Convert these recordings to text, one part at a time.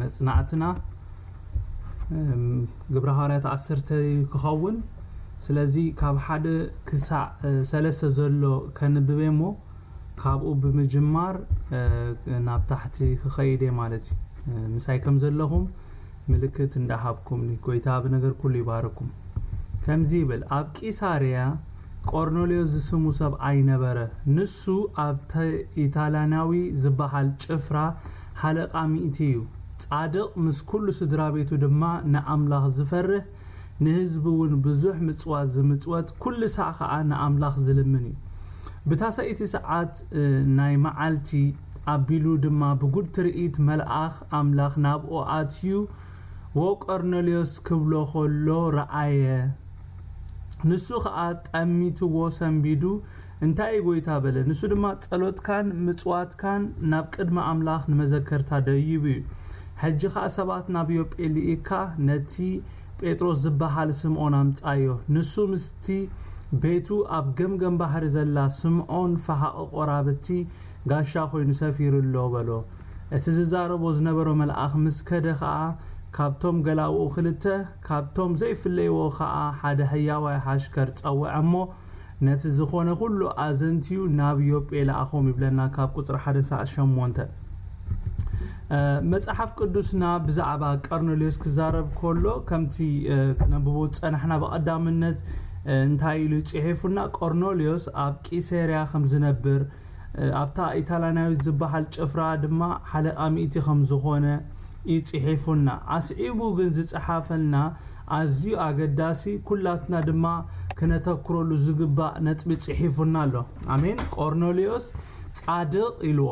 መጽናዕትና ግብረ ሃዋርያት ዓሰርተ ክኸውን። ስለዚ ካብ ሓደ ክሳዕ ሰለስተ ዘሎ ከንብብ እሞ ካብኡ ብምጅማር ናብ ታሕቲ ክኸይድ እየ ማለት እዩ። ምሳይ ከም ዘለኹም ምልክት እንዳሃብኩም፣ ጎይታ ብነገር ኩሉ ይባርኩም። ከምዚ ይብል፣ ኣብ ቂሳርያ ቆርኔሌዎስ ዝስሙ ሰብ ኣይነበረ። ንሱ ኣብ ኢታልያናዊ ዝበሃል ጭፍራ ሓለቓ ሚእቲ እዩ። ጻድቕ ምስ ኩሉ ስድራ ቤቱ ድማ ንኣምላኽ ዝፈርህ፣ ንህዝቢ እውን ብዙሕ ምጽዋት ዝምጽወት፣ ኩሉ ሳዕ ኸኣ ንኣምላኽ ዝልምን እዩ። ብታሰይቲ ሰዓት ናይ መዓልቲ ኣቢሉ ድማ ብጉድ ትርኢት መልኣኽ ኣምላኽ ናብኡ ኣትዩ፣ "ወቆርኔሌዎስ" ክብሎ ኸሎ ረኣየ። ንሱ ኸኣ ጠሚትዎ ሰንቢዱ፣ "እንታይ እዩ ጐይታ?" በለ። ንሱ ድማ፣ "ጸሎትካን ምጽዋትካን ናብ ቅድሚ ኣምላኽ ንመዘከርታ ደይቡ እዩ። ሕጂ ኸኣ ሰባት ናብ ዮጴ ልኢካ ነቲ ጴጥሮስ ዝበሃል ስምዖን ኣምጻዮ። ንሱ ምስቲ ቤቱ ኣብ ገምገም ባሕሪ ዘላ ስምዖን ፈሃቒ ቆራብቲ ጋሻ ኮይኑ ሰፊሩ ኣሎ" በሎ። እቲ ዝዛረቦ ዝነበሮ መልኣኽ ምስ ከደ ኸኣ፣ ካብቶም ገላውኡ ክልተ፣ ካብቶም ዘይፍለይዎ ኸኣ ሓደ ህያዋይ ሓሽከር ጸውዐ እሞ፣ ነቲ ዝኾነ ኩሉ ኣዘንትዩ ናብ ዮጴ ለኣኾም ይብለና ካብ ቁጽሪ ሓደ ሳዕ ሸሞንተ። መጽሓፍ ቅዱስና ብዛዕባ ቀርኔሌዎስ ክዛረብ ከሎ፣ ከምቲ ክነብቦ ዝጸናሕና ብቐዳምነት እንታይ ኢሉ ጽሒፉና? ቀርኔሌዎስ ኣብ ቂሰርያ ከም ዝነብር፣ ኣብታ ኢታልያናዊት ዝበሃል ጭፍራ ድማ ሓለቓ ሚእቲ ከም ዝኾነ እዩ ጽሒፉና። ኣስዒቡ ግን ዝጸሓፈልና ኣዝዩ ኣገዳሲ፣ ኩላትና ድማ ክነተኩረሉ ዝግባእ ነጥቢ ጽሒፉና ኣሎ። ኣሜን። ቆርኔሌዎስ ጻድቕ ኢልዎ፣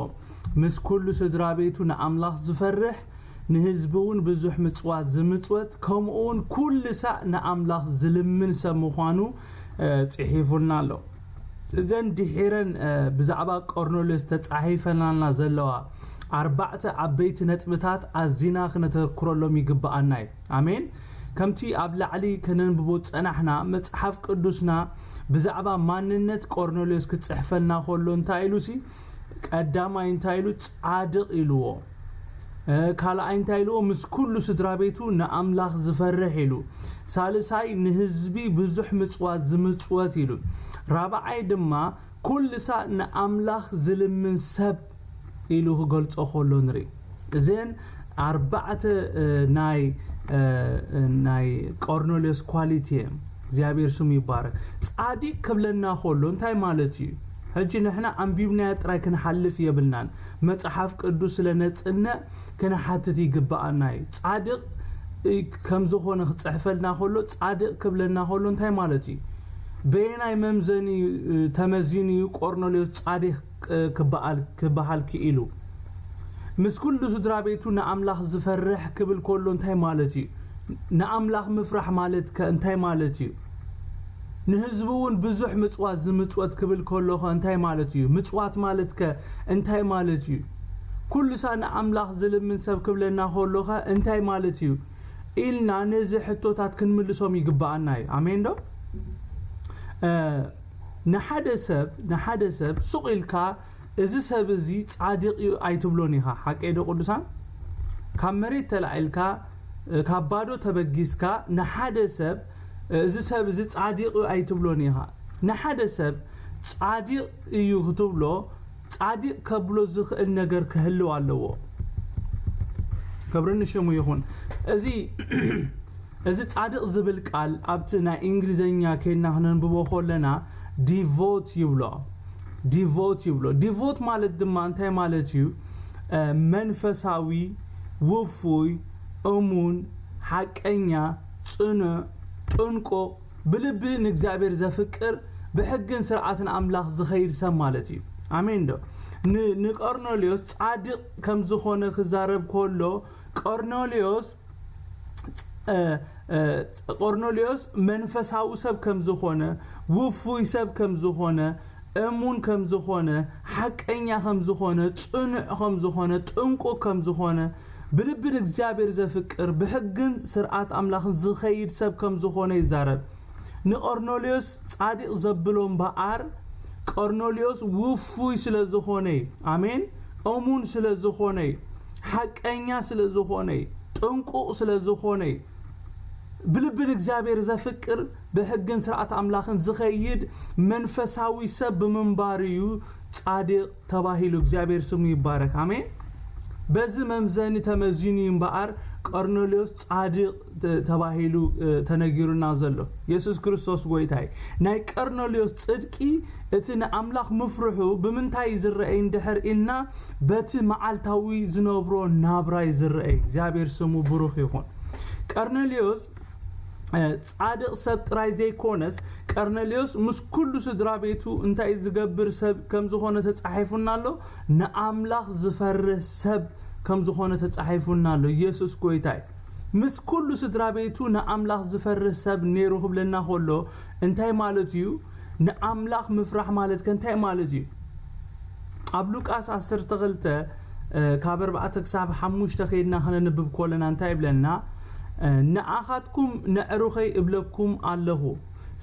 ምስ ኩሉ ስድራ ቤቱ ንኣምላኽ ዝፈርሕ፣ ንህዝቢ እውን ብዙሕ ምጽዋት ዝምጽወት፣ ከምኡ እውን ኩሉ ሳዕ ንኣምላኽ ዝልምን ሰብ ምዃኑ ጽሒፉልና ኣሎ። እዘን ድሒረን ብዛዕባ ቆርኔሌዎስ ተጻሒፈናልና ዘለዋ ኣርባዕተ ዓበይቲ ነጥብታት ኣዚና ክነተኩረሎም ይግብኣና እዩ። ኣሜን። ከምቲ ኣብ ላዕሊ ከነንብቦ ዝጸናሕና፣ መጽሓፍ ቅዱስና ብዛዕባ ማንነት ቆርኔሌዎስ ክጽሕፈልና ከሎ እንታይ ኢሉ ሲ? ቀዳማይ እንታይ ኢሉ? ጻድቕ ኢልዎ። ካልኣይ እንታይ ኢልዎ? ምስ ኩሉ ስድራ ቤቱ ንኣምላኽ ዝፈርሕ ኢሉ። ሳልሳይ ንህዝቢ ብዙሕ ምጽዋት ዝምጽወት ኢሉ። ራብዓይ ድማ ኩሉ ሳዕ ንኣምላኽ ዝልምን ሰብ ኢሉ ክገልጾ ከሎ ንርኢ። እዘን ኣርባዕተ ናይ ናይ ቆርኔሌዎስ ኳሊቲ እየን። እግዚኣብሔር ስሙ ይባረክ። ጻዲቅ ክብለና ከሎ እንታይ ማለት እዩ? ሕጂ ንሕና ኣንቢብናያ ጥራይ ክንሓልፍ የብልናን። መጽሓፍ ቅዱስ ስለ ነጽንዕ ክንሓትት ይግብኣና እዩ። ጻድቅ ከም ዝኾነ ክጽሕፈልና ከሎ፣ ጻድቅ ክብለና ከሎ እንታይ ማለት እዩ? በየናይ መምዘኒ ተመዚኑ እዩ ቆርኔሌዎስ ጻድቅ ክበሃል ክበሃል ክኢሉ? ምስ ኩሉ ስድራ ቤቱ ንኣምላኽ ዝፈርሕ ክብል ከሎ እንታይ ማለት እዩ? ንኣምላኽ ምፍራሕ ማለት ከ እንታይ ማለት እዩ? ንህዝቡ እውን ብዙሕ ምጽዋት ዝምጽወት ክብል ከሎ ከ እንታይ ማለት እዩ? ምጽዋት ማለት ከ እንታይ ማለት እዩ? ኩሉ ሳዕ ንኣምላኽ ዝልምን ሰብ ክብለና ከሎ ከ እንታይ ማለት እዩ? ኢልና ነዚ ሕቶታት ክንምልሶም ይግብኣና እዩ። ኣሜን ዶ? ንሓደ ሰብ ንሓደ ሰብ ሱቕ ኢልካ፣ "እዚ ሰብ እዚ ጻድቕ እዩ" ኣይትብሎን ኢኻ። ሓቀይ ዶ ቅዱሳን? ካብ መሬት ተላዒልካ፣ ካብ ባዶ ተበጊስካ ንሓደ ሰብ፣ "እዚ ሰብ እዚ ጻድቕ እዩ" ኣይትብሎን ኢኻ። ንሓደ ሰብ ጻድቕ እዩ ክትብሎ፣ ጻድቕ ከብሎ ዝኽእል ነገር ክህልው ኣለዎ። ክብሪ ንሽሙ ይኹን። እዚ እዚ ጻድቕ ዝብል ቃል ኣብቲ ናይ እንግሊዘኛ ኬድና ክነንብቦ ከለና ዲቮት ይብሎ። ዲቮት ይብሎ። ዲቮት ማለት ድማ እንታይ ማለት እዩ? መንፈሳዊ፣ ውፉይ፣ እሙን፣ ሓቀኛ፣ ጽኑዕ፣ ጥንቁቕ፣ ብልቢ ንእግዚኣብሔር ዘፍቅር፣ ብሕግን ስርዓትን ኣምላኽ ዝኸይድ ሰብ ማለት እዩ። ኣሜን ዶ? ንቆርኔሌዎስ ጻድቕ ከም ዝኾነ ክዛረብ ከሎ፣ ቆርኔሌዎስ ቆርኔሌዎስ መንፈሳዊ ሰብ ከም ዝኾነ፣ ውፉይ ሰብ ከም ዝኾነ፣ እሙን ከም ዝኾነ፣ ሓቀኛ ከም ዝኾነ፣ ጽኑዕ ከም ዝኾነ፣ ጥንቁቕ ከም ዝኾነ፣ ብልቢ ንእግዚኣብሔር ዘፍቅር፣ ብሕግን ስርዓት ኣምላኽን ዝኸይድ ሰብ ከም ዝኾነ ይዛረብ። ንቆርኔሌዎስ ጻድቕ ዘብሎ እምበኣር፣ ቆርኔሌዎስ ውፉይ ስለ ዝኾነ እዩ። ኣሜን። እሙን ስለ ዝኾነ እዩ። ሓቀኛ ስለ ዝኾነ እዩ። ጥንቁቕ ስለ ዝኾነ እዩ። ብልቢ ንእግዚኣብሔር ዘፍቅር፣ ብሕግን ስርዓት ኣምላኽን ዝኸይድ መንፈሳዊ ሰብ ብምንባሩ እዩ ጻድቕ ተባሂሉ። እግዚኣብሔር ስሙ ይባረክ። ኣሜን። በዚ መምዘኒ ተመዚኑ እዩ እምበኣር ቀርኔሌዎስ ጻድቕ ተ-፣ ተባሂሉ፣ እ፣ ተነጊሩና ዘሎ። የሱስ ክርስቶስ ጎይታ እዩ። ናይ ቀርኔሌዎስ ጽድቂ፣ እቲ ንኣምላኽ ምፍርሑ ብምንታይ እዩ ዝረኣይ እንድሕር ኢልና፣ በቲ መዓልታዊ ዝነብሮ ናብራ እዩ ዝረኣይ። እግዚኣብሔር ስሙ ብሩኽ ይኹን። ቀርኔሌዎስ፣ እ፣ ጻድቕ ሰብ ጥራይ ዘይኮነስ፣ ቀርኔሌዎስ ምስ ኩሉ ስድራ ቤቱ እንታይ ዝገብር ሰብ ከም ዝኾነ ተጻሒፉና ኣሎ። ንኣምላኽ ዝፈርህ ሰብ ከም ዝኾነ ተጻሒፉና ኣሎ። የሱስ ጎይታ እዩ። ምስ ኩሉ ስድራ ቤቱ ንኣምላኽ ዝፈርህ ሰብ ነይሩ ክብለና ከሎ እንታይ ማለት እዩ? ንኣምላኽ ምፍራሕ ማለት ከ እንታይ ማለት እዩ? ኣብ ሉቃስ ዓሰርተ ክልተ፣ እ፣ ካብ ኣርባዕተ ክሳብ ሓሙሽተ ከይድና ከነንብብ ከለና እንታይ ይብለና? እ፣ ንኣኻትኩም ነዕሩኸይ እብለኩም ኣለኹ፣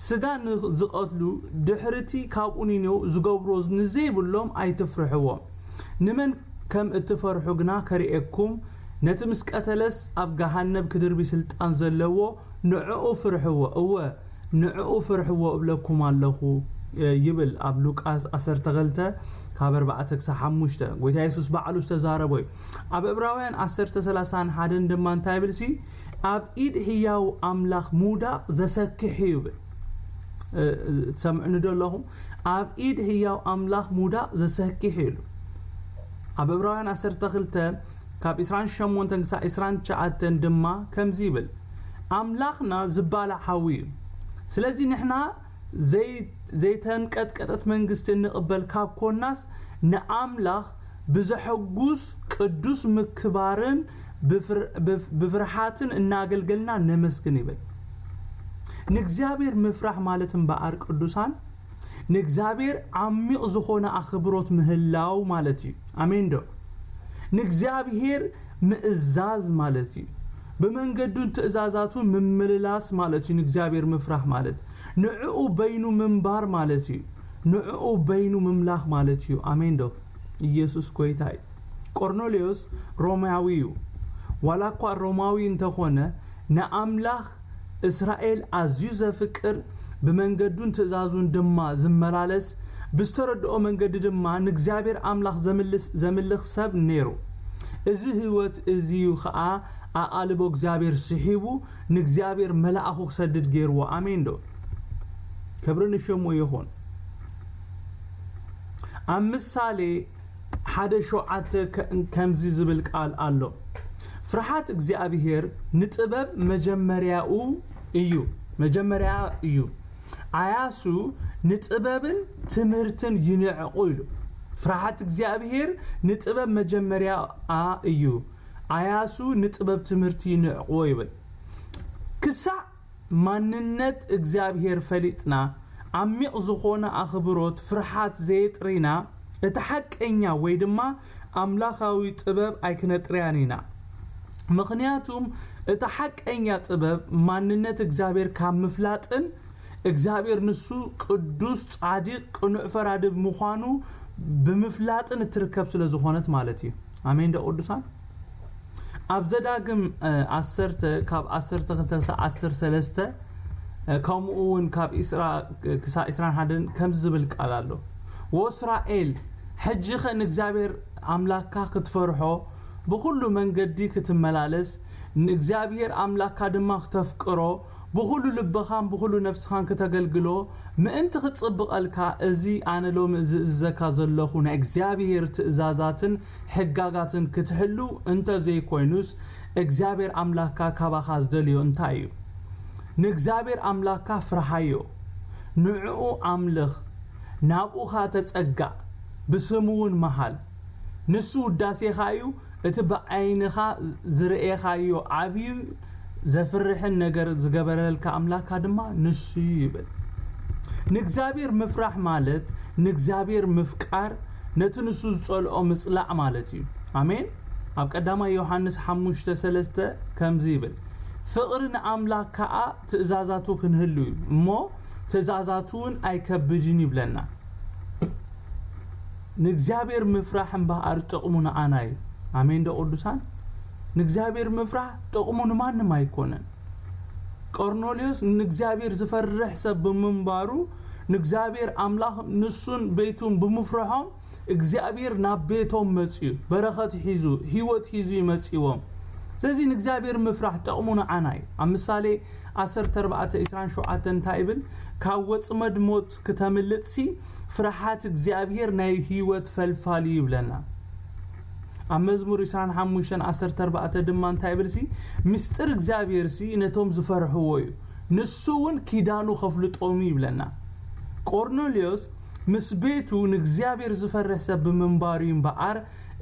ስጋ ንዝቐትሉ ድሕርቲ ካብኡ ንኔው ዝገብሮ ንዘይብሎም ኣይትፍርሕዎም። ንመን ከም እትፈርሑ ግና ከርእየኩም፣ ነቲ ምስ ቀተለስ ኣብ ገሃነብ ክድርቢ ስልጣን ዘለዎ ንዕኡ ፍርሕዎ። እወ፣ ንዕኡ ፍርሕዎ እብለኩም ኣለኹ፣ እ፣ ይብል ኣብ ሉቃስ ዓሰርተ ክልተ ካብ ኣርባዕተ ክሳብ ሓሙሽተ። ጎይታ የሱስ ባዕሉ ዝተዛረቦ እዩ። ኣብ ዕብራውያን ዓሰርተ ሰላሳን ሓደን ድማ እንታይ ይብል ሲ? ኣብ ኢድ ህያው ኣምላኽ ምውዳቕ ዘሰክሕ እዩ ይብል። እ፣ እ፣ ትሰምዑኒ ዶ ኣለኹም? ኣብ ኢድ ህያው ኣምላኽ ምውዳቕ ዘሰክሕ እዩ ኢሉ። ኣብ ዕብራውያን ዓሰርተ ክልተ ካብ ዕስራን ሸሞንተን ክሳብ ዕስራን ትሽዓተን ድማ ከምዚ ይብል፣ ኣምላኽና ዝባላዕ ሓዊ እዩ። ስለዚ ንሕና ዘይ-፣ ዘይተንቀጥቀጠት መንግስቲ እንቕበል ካብ ኮናስ፣ ንኣምላኽ ብዘሐጉስ ቅዱስ ምክባርን ብፍር-፣ ብፍ-፣ ብፍርሓትን እናገልገልና ነመስግን ይብል። ንእግዚኣብሔር ምፍራሕ ማለት እምበኣር ቅዱሳን፣ ንእግዚኣብሔር ዓሚቕ ዝኾነ ኣኽብሮት ምህላው ማለት እዩ። ኣሜን ዶ? ንእግዚኣብሔር ምእዛዝ ማለት እዩ። ብመንገዱን ትእዛዛቱን ምምልላስ ማለት እዩ። ንእግዚኣብሔር ምፍራሕ ማለት ንዕኡ በይኑ ምንባር ማለት እዩ። ንዕኡ በይኑ ምምላኽ ማለት እዩ። ኣሜን ዶ? ኢየሱስ ጎይታ እዩ። ቆርኔሌዎስ ሮማዊ እዩ። ዋላ እኳ ሮማዊ እንተኾነ፣ ንኣምላኽ እስራኤል ኣዝዩ ዘፍቅር፣ ብመንገዱን ትእዛዙን ድማ ዝመላለስ፣ ብዝተረድኦ መንገዲ ድማ ንእግዚኣብሔር ኣምላኽ ዘምልስ-፣ ዘምልኽ ሰብ ነይሩ። እዚ ህይወት እዚ እዩ ኸኣ ኣቓልቦ እግዚኣብሔር ስሒቡ ንእግዚኣብሔር መልኣኹ ክሰድድ ገይርዎ። ኣሜን ዶ? ክብሪ ንሽሙ ይኹን። ኣብ ምሳሌ ሓደ ሸውዓተ ከ-፣ ከምዚ ዝብል ቃል ኣሎ። ፍርሃት እግዚኣብሔር ንጥበብ መጀመርያኡ እዩ፣ መጀመርያ እዩ። ኣያሱ ንጥበብን ትምህርትን ይንዕቑ ኢሉ። ፍርሃት እግዚኣብሔር ንጥበብ መጀመርያኣ እዩ። ኣያሱ ንጥበብ ትምህርቲ ይንዕቑዎ ይብል። ክሳዕ ማንነት እግዚኣብሔር ፈሊጥና፣ ዓሚቕ ዝኾነ ኣኽብሮት፣ ፍርሃት ዘየጥሪና፣ እቲ ሓቀኛ ወይ ድማ ኣምላኻዊ ጥበብ ኣይክነጥርያን ኢና። ምኽንያቱም እቲ ሓቀኛ ጥበብ ማንነት እግዚኣብሔር ካብ ምፍላጥን እግዚኣብሔር ንሱ ቅዱስ፣ ጻድቕ፣ ቅኑዕ ፈራዲ ምዃኑ ብምፍላጥን እትርከብ ስለ ዝኾነት ማለት እዩ። ኣሜን ዶ ቅዱሳን? ኣብ ዘዳግም፣ እ፣ ዓሰርተ ካብ ዓሰርተ ክልተ ክሳብ ዓሰርተ ሰለስተ፣ እ፣ ከምኡ እውን ካብ ዕስራ ክሳብ ዕስራን ሓደን ከምዚ ዝብል ቃል ኣሎ። ወእስራኤል፣ ሕጂኸ ንእግዚኣብሔር ኣምላክካ ክትፈርሖ፣ ብኹሉ መንገዲ ክትመላለስ፣ ንእግዚኣብሔር ኣምላክካ ድማ ክተፍቅሮ፣ ብኹሉ ልብኻን ብኹሉ ነፍስኻን ክተገልግሎ ምእንቲ ክጽብቐልካ፣ እዚ ኣነ ሎሚ ዝእዝዘካ ዘለኹ ናይ እግዚኣብሔር ትእዛዛትን ሕጋጋትን ክትሕሉ እንተ ዘይኮይኑስ፣ እግዚኣብሔር ኣምላክካ ካባኻ ዝደልዮ እንታይ እዩ? ንእግዚኣብሔር ኣምላክካ ፍርሃዮ፣ ንዕኡ ኣምልኽ፣ ናብኡ ኸኣ ተጸጋዕ፣ ብስሙ እውን መሃል። ንሱ ውዳሴኻ እዩ፣ እቲ ብዓይንኻ ዝረኤኻዮ ዓብዩ ዘፍርሕን ነገር ዝገበረልካ ኣምላክካ ድማ ንሱ እዩ ይብል። ንእግዚኣብሔር ምፍራሕ ማለት ንእግዚኣብሔር ምፍቃር፣ ነቲ ንሱ ዝጸልኦ ምጽላእ ማለት እዩ። ኣሜን። ኣብ ቀዳማይ ዮሃንስ ሓሙሽተ ሰለስተ ከምዚ ይብል፣ ፍቕሪ ንኣምላኽ ከኣ ትእዛዛቱ ክንህሉ እዩ፣ እሞ ትእዛዛቱ እውን ኣይከብድን ይብለና። ንእግዚኣብሔር ምፍራሕ እምበኣር ጥቕሙ ንኣና እዩ። ኣሜን ዶ ቅዱሳን? ንእግዚኣብሔር ምፍራሕ ጥቕሙ ንማንም ኣይኮነን። ቆርኔሌዎስ ንእግዚኣብሔር ዝፈርሕ ሰብ ብምንባሩ፣ ንእግዚኣብሔር ኣምላኽ ንሱን ቤቱን ብምፍርሖም እግዚኣብሔር ናብ ቤቶም መጽዩ፣ በረኸት ሒዙ፣ ህይወት ሒዙ ይመጽዎም። ስለዚ ንእግዚኣብሔር ምፍራሕ ጠቕሙ ንዓና እዩ። ኣብ ምሳሌ ዓሰርተ ኣርባዕተ ዕስራን ሸውዓተን እንታይ ይብል? ካብ ወጽመድ ሞት ክተምልጥሲ ፍርሓት እግዚኣብሔር ናይ ህይወት ፈልፋል እዩ ይብለና። ኣብ መዝሙር ዕስራን ሓሙሽተን ዓሰርተ ኣርባዕተ ድማ እንታይ ይብልሲ? ምስጢር እግዚኣብሔርሲ ነቶም ዝፈርሕዎ እዩ፣ ንሱ እውን ኪዳኑ ከፍልጦም እዩ ይብለና። ቆርኔሌዎስ ምስ ቤቱ ንእግዚኣብሔር ዝፈርሕ ሰብ ብምንባሩ እዩ እምበኣር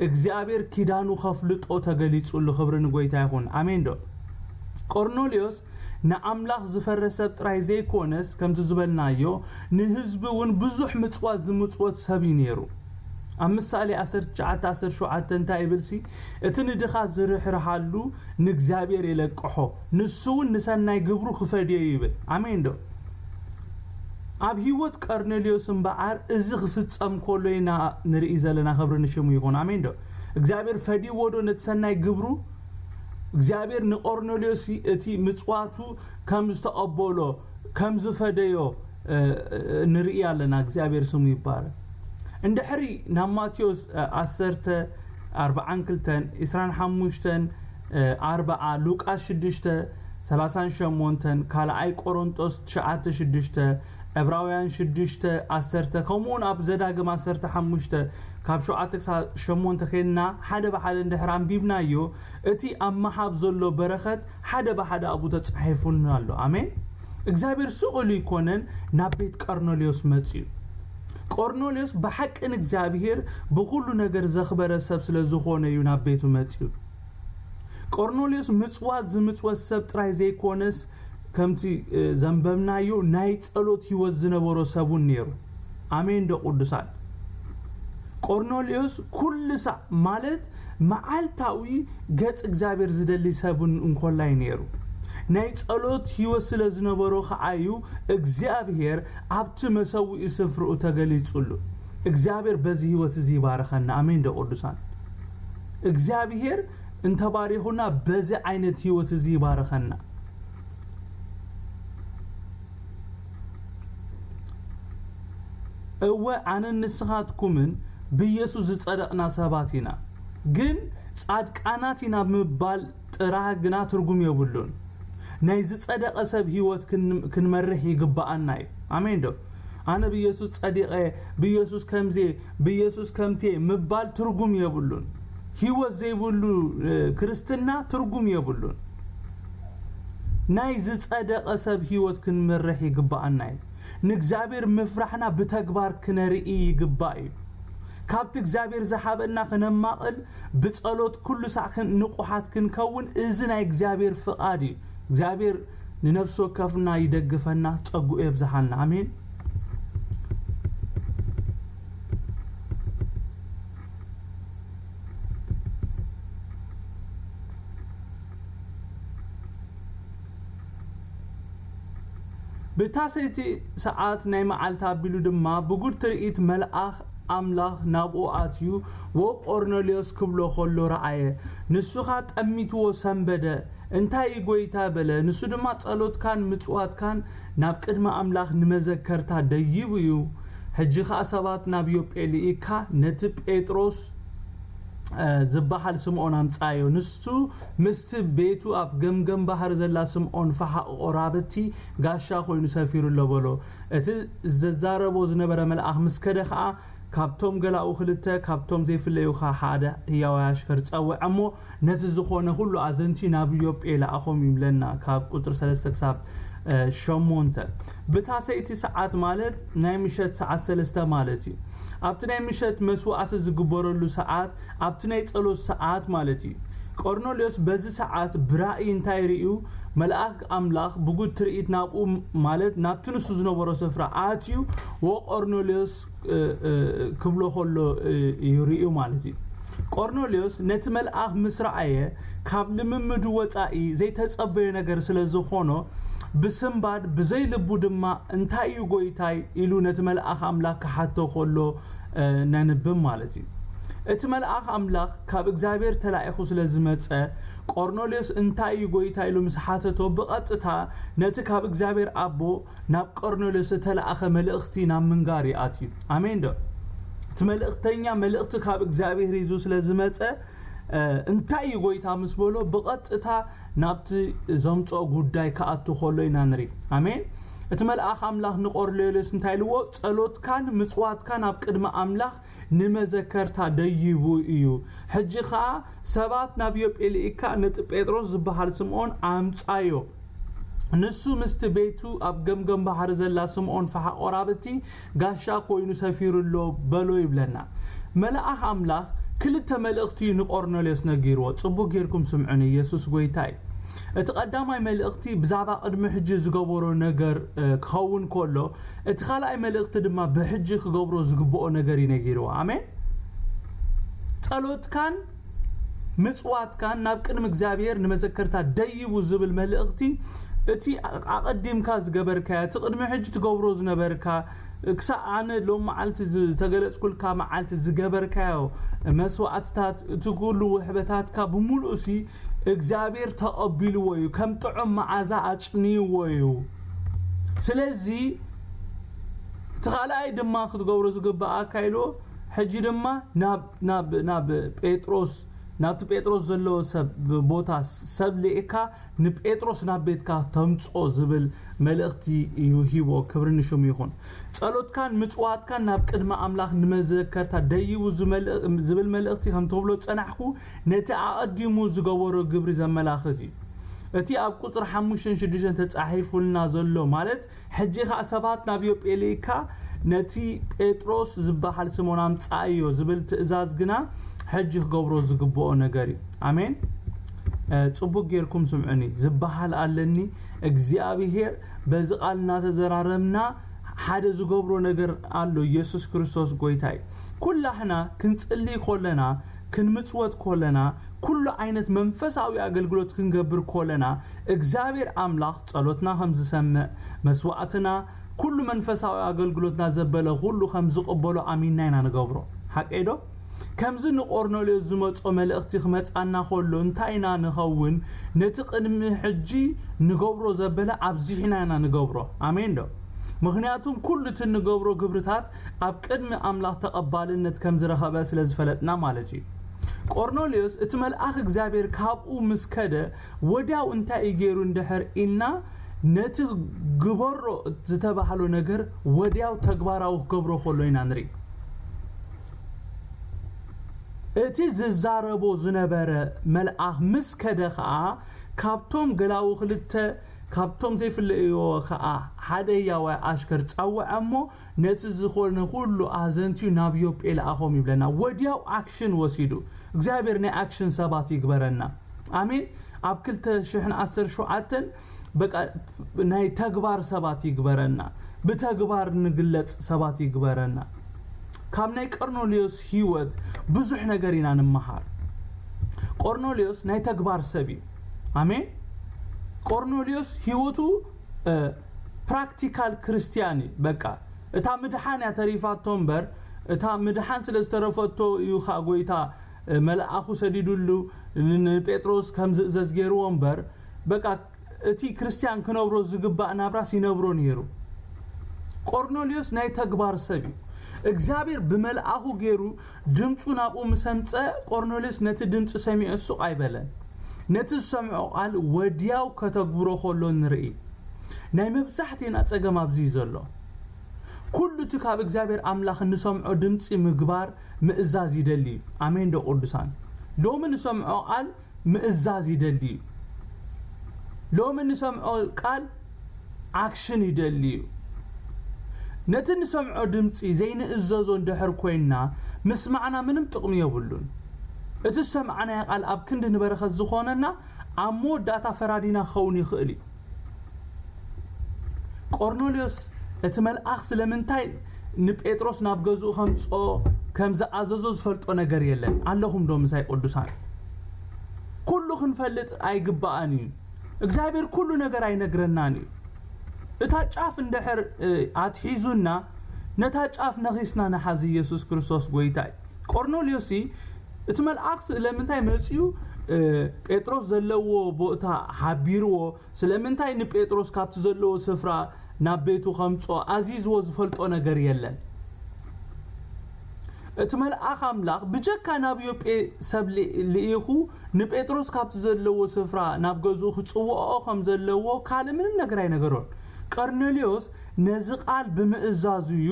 እግዚኣብሔር ኪዳኑ ከፍልጦ ተገሊጹሉ። ክብሪ ንጎይታ ይኹን። ኣሜን ዶ? ቆርኔሌዎስ ንኣምላኽ ዝፈርሕ ሰብ ጥራይ ዘይኮነስ ከምቲ ዝበልናዮ ንህዝቢ እውን ብዙሕ ምጽዋት ዝምጽወት ሰብ እዩ ነይሩ። ኣብ ምሳሌ ዓሰርተ ትሽዓተ ዓሰርተ ሸውዓተ እንታይ ይብልሲ? እቲ ንድኻ ዝርሕርሃሉ ንእግዚኣብሔር የለቅሖ፣ ንሱ እውን ንሰናይ ግብሩ ክፈድዮ ይብል። ኣሜን ዶ? ኣብ ህይወት ቀርኔሌዎስ እምበኣር እዚ ክፍጸም ከሎ ኢና ንርኢ ዘለና። ክብሪ ንሽሙ ይኹን። ኣሜን ዶ? እግዚኣብሔር ፈዲዎ ዶ ነቲ ሰናይ ግብሩ? እግዚኣብሔር ንቆርኔሌዎስ እቲ ምጽዋቱ ከም ዝተቐበሎ፣ ከም ዝፈደዮ ንርኢ ኣለና። እግዚኣብሔር ስሙ ይባረክ። እንድሕሪ ናብ ማቴዎስ ዓሰርተ ኣርባዓን ክልተን፣ ዕስራን ሓሙሽተን ኣርባዓ፣ ሉቃስ ሽዱሽተ ሰላሳን ሸሞንተን፣ ካልኣይ ቆሮንጦስ ትሽዓተ ሽዱሽተ፣ ዕብራውያን ሽዱሽተ ዓሰርተ፣ ከምኡውን ኣብ ዘዳግም ዓሰርተ ሓሙሽተ ካብ ሸውዓተ ክሳብ ሸሞንተ ኬንና ሓደ ብሓደ እንድሕር ኣንቢብናዮ፣ እቲ ኣብ ምሃብ ዘሎ በረኸት ሓደ ብሓደ ኣብኡ ተጻሒፉና ኣሎ። ኣሜን። እግዚኣብሔር ስቕ ኢሉ ኣይኮነን ናብ ቤት ቀርኔሌዎስ መጺኡ። ቆርኔሌዎስ ብሓቂ ንእግዚኣብሔር ብኹሉ ነገር ዘኽበረ ሰብ ስለ ዝኾነ እዩ ናብ ቤቱ መጺኡ። ቆርኔሌዎስ ምጽዋት ዝምጽወት ሰብ ጥራይ ዘይኮነስ፣ ከምቲ ዘንበብናዮ ናይ ጸሎት ህይወት ዝነበሮ ሰብ እውን ነይሩ። ኣሜን ዶ ቅዱሳን? ቆርኔሌዎስ ኩሉ ሳዕ ማለት መዓልታዊ ገጽ እግዚኣብሔር ዝደሊ ሰብን እንኮላይ ነይሩ። ናይ ጸሎት ህይወት ስለ ዝነበሮ ከዓዩ እግዚኣብሔር ኣብቲ መሰውኢ ስፍርኡ ተገሊጹሉ። እግዚኣብሔር በዚ ህይወት እዚ ይባርኸና። ኣሜን ዶ ቅዱሳን? እግዚኣብሔር እንተባሪኹና በዚ ዓይነት ህይወት እዚ ይባርኸና። እወ ኣነን ንስኻትኩምን ብኢየሱስ ዝጸደቕና ሰባት ኢና። ግን ጻድቃናት ኢና ምባል ጥራህ ግና ትርጉም የብሉን። ናይ ዝጸደቐ ሰብ ህይወት ክንመርሕ ይግብኣና እዩ። ኣሜን ዶ? ኣነ ብኢየሱስ ጸዲቐ፣ ብኢየሱስ ከምዜ፣ ብኢየሱስ ከምቴ ምባል ትርጉም የብሉን። ህይወት ዘይብሉ ክርስትና ትርጉም የብሉን። ናይ ዝጸደቐ ሰብ ህይወት ክንመርሕ ይግብኣና እዩ። ንእግዚኣብሔር ምፍራሕና ብተግባር ክነርኢ ይግባእ እዩ። ካብቲ እግዚኣብሔር ዝሃበና ክነማቕል ብጸሎት ኩሉ ሳዕ ንቑሓት ክንከውን እዚ ናይ እግዚኣብሔር ፍቓድ እዩ። እግዚኣብሔር ንነፍሲ ወከፍና ይደግፈና፣ ጸግኡ የብዝሓልና። ኣሜን። ብታሰይቲ ሰዓት ናይ መዓልቲ ኣቢሉ ድማ ብጉድ ትርኢት መልኣኽ ኣምላኽ ናብኡ ኣትዩ፣ "ወ-ቆርኔሌዎስ" ክብሎ ኸሎ ረኣየ። ንሱኻ ጠሚትዎ ሰንበደ። "እንታይ እዩ ጐይታ?" በለ። ንሱ ድማ፣ "ጸሎትካን ምጽዋትካን ናብ ቅድሚ ኣምላኽ ንመዘከርታ ደይቡ እዩ። ሕጂ ኸኣ ሰባት ናብ ዮጴ ልኢካ ነቲ ጴጥሮስ ዝበሃል ስምዖን ኣምጽኣዮ። ንሱ ምስቲ ቤቱ ኣብ ገምገም ባሕሪ ዘላ ስምዖን ፈሓቕ ቖራብቲ ጋሻ ኾይኑ ሰፊሩ ኣሎ" በሎ። እቲ ዝዛረቦ ዝነበረ መልኣኽ ምስ ከደ ኸኣ፣ ካብቶም ገላኡ ክልተ፣ ካብቶም ዘይፍለዩ ኸኣ ሓደ ህያዋይ ኣሽከር ጸውዐ እሞ፣ ነቲ ዝኾነ ኹሉ ኣዘንትዩ ናብ ዮጴ ለኣኾም ይብለና፣ ካብ ቁጽሪ ሰለስተ ክሳብ ሸሞንተ። ብታሰይቲ ሰዓት ማለት ናይ ምሸት ሰዓት ሰለስተ ማለት እዩ። ኣብቲ ናይ ምሸት መስዋዕቲ ዝግበረሉ ሰዓት፣ ኣብቲ ናይ ጸሎት ሰዓት ማለት እዩ። ቆርኔሌዎስ በዚ ሰዓት ብራእይ እንታይ ርእዩ? መልኣኽ ኣምላኽ ብጉድ ትርኢት ናብኡ፣ ማለት ናብቲ ንሱ ዝነበሮ ስፍራ ኣትዩ፣ "ወቆርኔሌዎስ" ክብሎ ከሎ እዩ ርእዩ ማለት እዩ። ቆርኔሌዎስ ነቲ መልኣኽ ምስ ረኣየ፣ ካብ ልምምዱ ወጻኢ ዘይተጸበዮ ነገር ስለ ዝኾኖ፣ ብስንባድ ብዘይ ልቡ ድማ፣ "እንታይ እዩ ጐይታይ?" ኢሉ ነቲ መልኣኽ ኣምላኽ ክሓቶ ከሎ ነንብብ ማለት እዩ። እቲ መልኣኽ ኣምላኽ ካብ እግዚኣብሔር ተላኢኹ ስለ ዝመጸ፣ ቆርኔሌዎስ እንታይ እዩ ጐይታ ኢሉ ምስ ሓተቶ፣ ብቐጥታ ነቲ ካብ እግዚኣብሔር ኣቦ ናብ ቆርኔሌዎስ እተላእኸ መልእኽቲ ናብ ምንጋር እዩ ኣትዩ። ኣሜን ዶ? እቲ መልእኽተኛ መልእኽቲ ካብ እግዚኣብሔር ሒዙ ስለ ዝመጸ፣ እ፣ እንታይ እዩ ጐይታ ምስ በሎ፣ ብቐጥታ ናብቲ ዘምጽኦ ጉዳይ ክኣቱ ከሎ ኢና ንርኢ። ኣሜን። እቲ መልኣኽ ኣምላኽ ንቆርኔሌዎስ እንታይ ኢልዎ? "ጸሎትካን ምጽዋትካን ኣብ ቅድሚ ኣምላኽ ንመዘከርታ ደይቡ እዩ። ሕጂ ኸኣ ሰባት ናብ ዮጴ ልኢካ ነቲ ጴጥሮስ ዝበሃል ስምዖን ኣምጻዮ። ንሱ ምስቲ ቤቱ ኣብ ገምገም ባሕሪ ዘላ ስምዖን ፈሓ ቆራብቲ ጋሻ ኮይኑ ሰፊሩ ኣሎ" በሎ ይብለና። መልኣኽ ኣምላኽ ክልተ መልእኽቲ እዩ ንቆርኔሌዎስ ነጊርዎ። ጽቡቕ ጌርኩም ስምዑኒ፣ ኢየሱስ ጐይታ እዩ። እቲ ቀዳማይ መልእኽቲ ብዛዕባ ቅድሚ ሕጂ ዝገበሮ ነገር፣ እ፣ ክኸውን ከሎ፣ እቲ ካልኣይ መልእኽቲ ድማ ብሕጂ ክገብሮ ዝግብኦ ነገር እዩ ነጊርዎ። ኣሜን። ጸሎትካን ምጽዋትካን ናብ ቅድሚ እግዚኣብሔር ንመዘከርታ ደይቡ ዝብል መልእኽቲ፣ እቲ ኣቐዲምካ ዝገበርካዮ፣ እቲ ቅድሚ ሕጂ ትገብሮ ዝነበርካ፣ ክሳዕ ኣነ ሎም መዓልቲ ዝተገለጽኩልካ መዓልቲ ዝገበርካዮ መስዋዕትታት፣ እቲ ኩሉ ውሕበታትካ ብምሉእሲ እግዚኣብሔር ተቐቢልዎ እዩ፣ ከም ጥዑም መዓዛ ኣጭንይዎ እዩ። ስለዚ እቲ ካልኣይ ድማ ክትገብሮ ዝግብኣካ ኢልዎ፣ ሕጂ ድማ ናብ፣ ናብ፣ ናብ ጴጥሮስ፣ ናብቲ ጴጥሮስ ዘለዎ ሰብ ቦታ ሰብ ልኢካ ንጴጥሮስ ናብ ቤትካ ተምጽኦ ዝብል መልእኽቲ እዩ ሂቦ። ክብሪ ንሽሙ ይኹን። "ጸሎትካን ምጽዋትካን ናብ ቅድሚ ኣምላኽ ንመዘከርታ ደይቡ ዝመልእ-፣ ዝብል መልእኽቲ ከም ትብሎ ጸናሕኩ፣ ነቲ ኣቐዲሙ ዝገበሮ ግብሪ ዘመላኽት እዩ።" እቲ ኣብ ቁጽሪ ሓሙሽተን ሽዱሽተን ተጻሒፉልና ዘሎ፣ ማለት ሕጂ ኸኣ ሰባት ናብ ዮጴ ልኢካ ነቲ ጴጥሮስ ዝበሃል ስምዖን ኣምጽኣዮ ዝብል ትእዛዝ ግና ሕጂ ክገብሮ ዝግብኦ ነገር እዩ። ኣሜን። እ፣ ጽቡቕ ጌርኩም ስምዑኒ። ዝበሃል ኣለኒ፣ እግዚኣብሄር በዚ ቃል እናተዘራረብና ሓደ ዝገብሮ ነገር ኣሎ። ኢየሱስ ክርስቶስ ጐይታ እዩ። ኩላህና ክንጽሊ ከለና፣ ክንምጽወት ከለና፣ ኩሉ ዓይነት መንፈሳዊ ኣገልግሎት ክንገብር ከለና፣ እግዚኣብሔር ኣምላኽ ጸሎትና ከም ዝሰምዕ፣ መስዋዕትና፣ ኩሉ መንፈሳዊ ኣገልግሎትና ዘበለ ኩሉ ከም ዝቕበሎ ኣሚንና ኢና ንገብሮ። ሓቀይ ዶ? ከምዚ ንቆርኔሌዎስ ዝመጾ መልእኽቲ ክመጻና ከሎ እንታይ ኢና ንኸውን? ነቲ ቅድሚ ሕጂ ንገብሮ ዘበለ ኣብዚሕና ኢና ንገብሮ። ኣሜን ዶ? ምኽንያቱም ኩሉ እቲ ንገብሮ ግብርታት ኣብ ቅድሚ ኣምላኽ ተቐባልነት ከም ዝረኸበ ስለ ዝፈለጥና ማለት እዩ። ቆርኔሌዎስ እቲ መልኣኽ እግዚኣብሔር ካብኡ ምስ ከደ ወዲያው እንታይ እዩ ገይሩ እንድሕር ኢልና፣ ነቲ ግበሮ ዝተባህሎ ነገር ወዲያው ተግባራዊ ክገብሮ ከሎ ኢና ንርኢ። እቲ ዝዛረቦ ዝነበረ መልኣኽ ምስ ከደ ኸኣ፣ ካብቶም ገላዉ ክልተ፣ ካብቶም ዘይፍለይዎ ኸኣ ሓደ ህያዋይ ኣሽከር ጸውዐ እሞ፣ ነቲ ዝኾነ ኩሉ ኣዘንትዩ ናብ ዮጴ ለኣኾም ይብለና። ወዲያው ኣክሽን ወሲዱ። እግዚኣብሔር ናይ ኣክሽን ሰባት ይግበረና። ኣሜን። ኣብ ክልተ ሽሕን ዓሰርተ ሸውዓተን በቃ ናይ ተግባር ሰባት ይግበረና። ብተግባር ንግለጽ ሰባት ይግበረና። ካብ ናይ ቆርኔሌዎስ ህይወት ብዙሕ ነገር ኢና ንምሃር። ቆርኔሌዎስ ናይ ተግባር ሰብ እዩ። ኣሜን። ቆርኔሌዎስ ህይወቱ፣ እ፣ ፕራክቲካል ክርስትያን እዩ። በቃ እታ ምድሓን እያ ተሪፋቶ እምበር፣ እታ ምድሓን ስለ ዝተረፈቶ እዩ ኸኣ ጐይታ፣ እ፣ መልኣኹ ሰዲዱሉ ን-፣ ንጴጥሮስ ከም ዝእዘዝ ገይርዎ እምበር፣ በቃ እቲ ክርስትያን ክነብሮ ዝግባእ ናብራስ ይነብሮ ነይሩ። ቆርኔሌዎስ ናይ ተግባር ሰብ እዩ። እግዚኣብሔር ብመልኣኹ ገይሩ ድምፁ ናብኡ ምስ ኣምፀ፣ ቆርኔሌዎስ ነቲ ድምፂ ሰሚዑ ሱቕ ኣይበለን። ነቲ ዝሰምዖ ቃል ወዲያው ከተግብሮ ከሎ ንርኢ። ናይ መብዛሕቴና ጸገም ኣብዚ እዩ ዘሎ። ኩሉ እቲ ካብ እግዚኣብሔር ኣምላኽ እንሰምዖ ድምፂ ምግባር፣ ምእዛዝ ይደሊ እዩ። ኣሜን ዶ ቅዱሳን? ሎሚ ንሰምዖ ቃል ምእዛዝ ይደሊ እዩ። ሎሚ ንሰምዖ ቃል ኣክሽን ይደሊ እዩ። ነቲ ንሰምዖ ድምፂ ዘይንእዘዞ እንድሕር ኮይንና፣ ምስማዕና ምንም ጥቕሚ የብሉን። እቲ ዝሰማዕናዮ ቃል ኣብ ክንዲ ንበረኸት ዝኾነና፣ ኣብ መወዳእታ ፈራዲና ክኸውን ይኽእል እዩ። ቆርኔሌዎስ እቲ መልኣኽ ስለምንታይ ንጴጥሮስ ናብ ገዝኡ ከምጽኦ ከም ዝኣዘዞ ዝፈልጦ ነገር የለን። ኣለኹም ዶ ምሳይ ቅዱሳን? ኩሉ ክንፈልጥ ኣይግባኣን እዩ። እግዚኣብሔር ኩሉ ነገር ኣይነግረናን እዩ። እታ ጫፍ እንድሕር፣ እ፣ ኣትሒዙና፣ ነታ ጫፍ ነኺስና ንሓዚ። ኢየሱስ ክርስቶስ ጐይታ እዩ። ቆርኔሌዎስ እቲ መልኣኽ ስለምንታይ መጺኡ ጴጥሮስ ዘለዎ ቦታ ሓቢርዎ፣ ስለምንታይ ንጴጥሮስ ካብቲ ዘለዎ ስፍራ ናብ ቤቱ ከምጾ ኣዚዝዎ ዝፈልጦ ነገር የለን። እቲ መልኣኽ ኣምላኽ ብጀካ ናብ ዮጴ ሰብ ልኢኹ ንጴጥሮስ ካብቲ ዘለዎ ስፍራ ናብ ገዝኡ ክጽውኦ ከም ዘለዎ ካልእ ምንም ነገር ኣይነገሮን። ቀርኔሌዎስ ነዚ ቃል ብምእዛዙ እዩ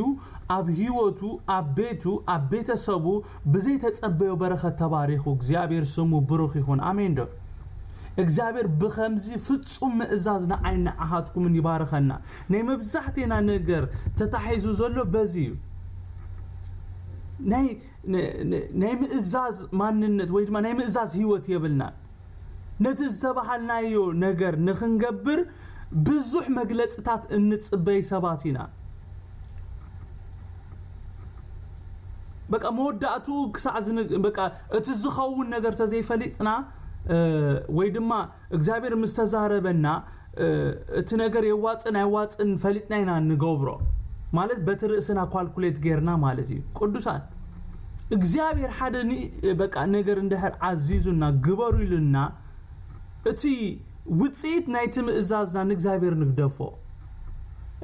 ኣብ ህይወቱ፣ ኣብ ቤቱ፣ ኣብ ቤተሰቡ ብዘይተጸበዮ በረኸት ተባሪኹ። እግዚኣብሔር ስሙ ብሩኽ ይኹን። ኣሜን ዶ? እግዚኣብሔር ብኸምዚ ፍጹም ምእዛዝ ንዓይ ንዓኻትኩምን ይባርኸና። ናይ መብዛሕቴና ነገር ተታሒዙ ዘሎ በዚ እዩ። ናይ ናይ ምእዛዝ ማንነት ወይ ድማ ናይ ምእዛዝ ህይወት የብልናን። ነቲ ዝተባሃልናዮ ነገር ንኽንገብር ብዙሕ መግለጽታት እንጽበይ ሰባት ኢና። በቃ መወዳእቱ ክሳዕ በቃ እቲ ዝኸውን ነገር ተዘይፈሊጥና ወይ ድማ እግዚኣብሔር ምስ ተዛረበና እቲ ነገር የዋፅን ኣይዋፅን ፈሊጥና ኢና ንገብሮ። ማለት በቲ ርእስና ኳልኩሌት ጌርና ማለት እዩ። ቅዱሳን፣ እግዚኣብሔር ሓደ በቃ ነገር እንድሕር ኣዚዙና ግበሩ ኢሉና፣ እቲ ውፅኢት ናይቲ ምእዛዝና ንእግዚኣብሔር ንግደፎ።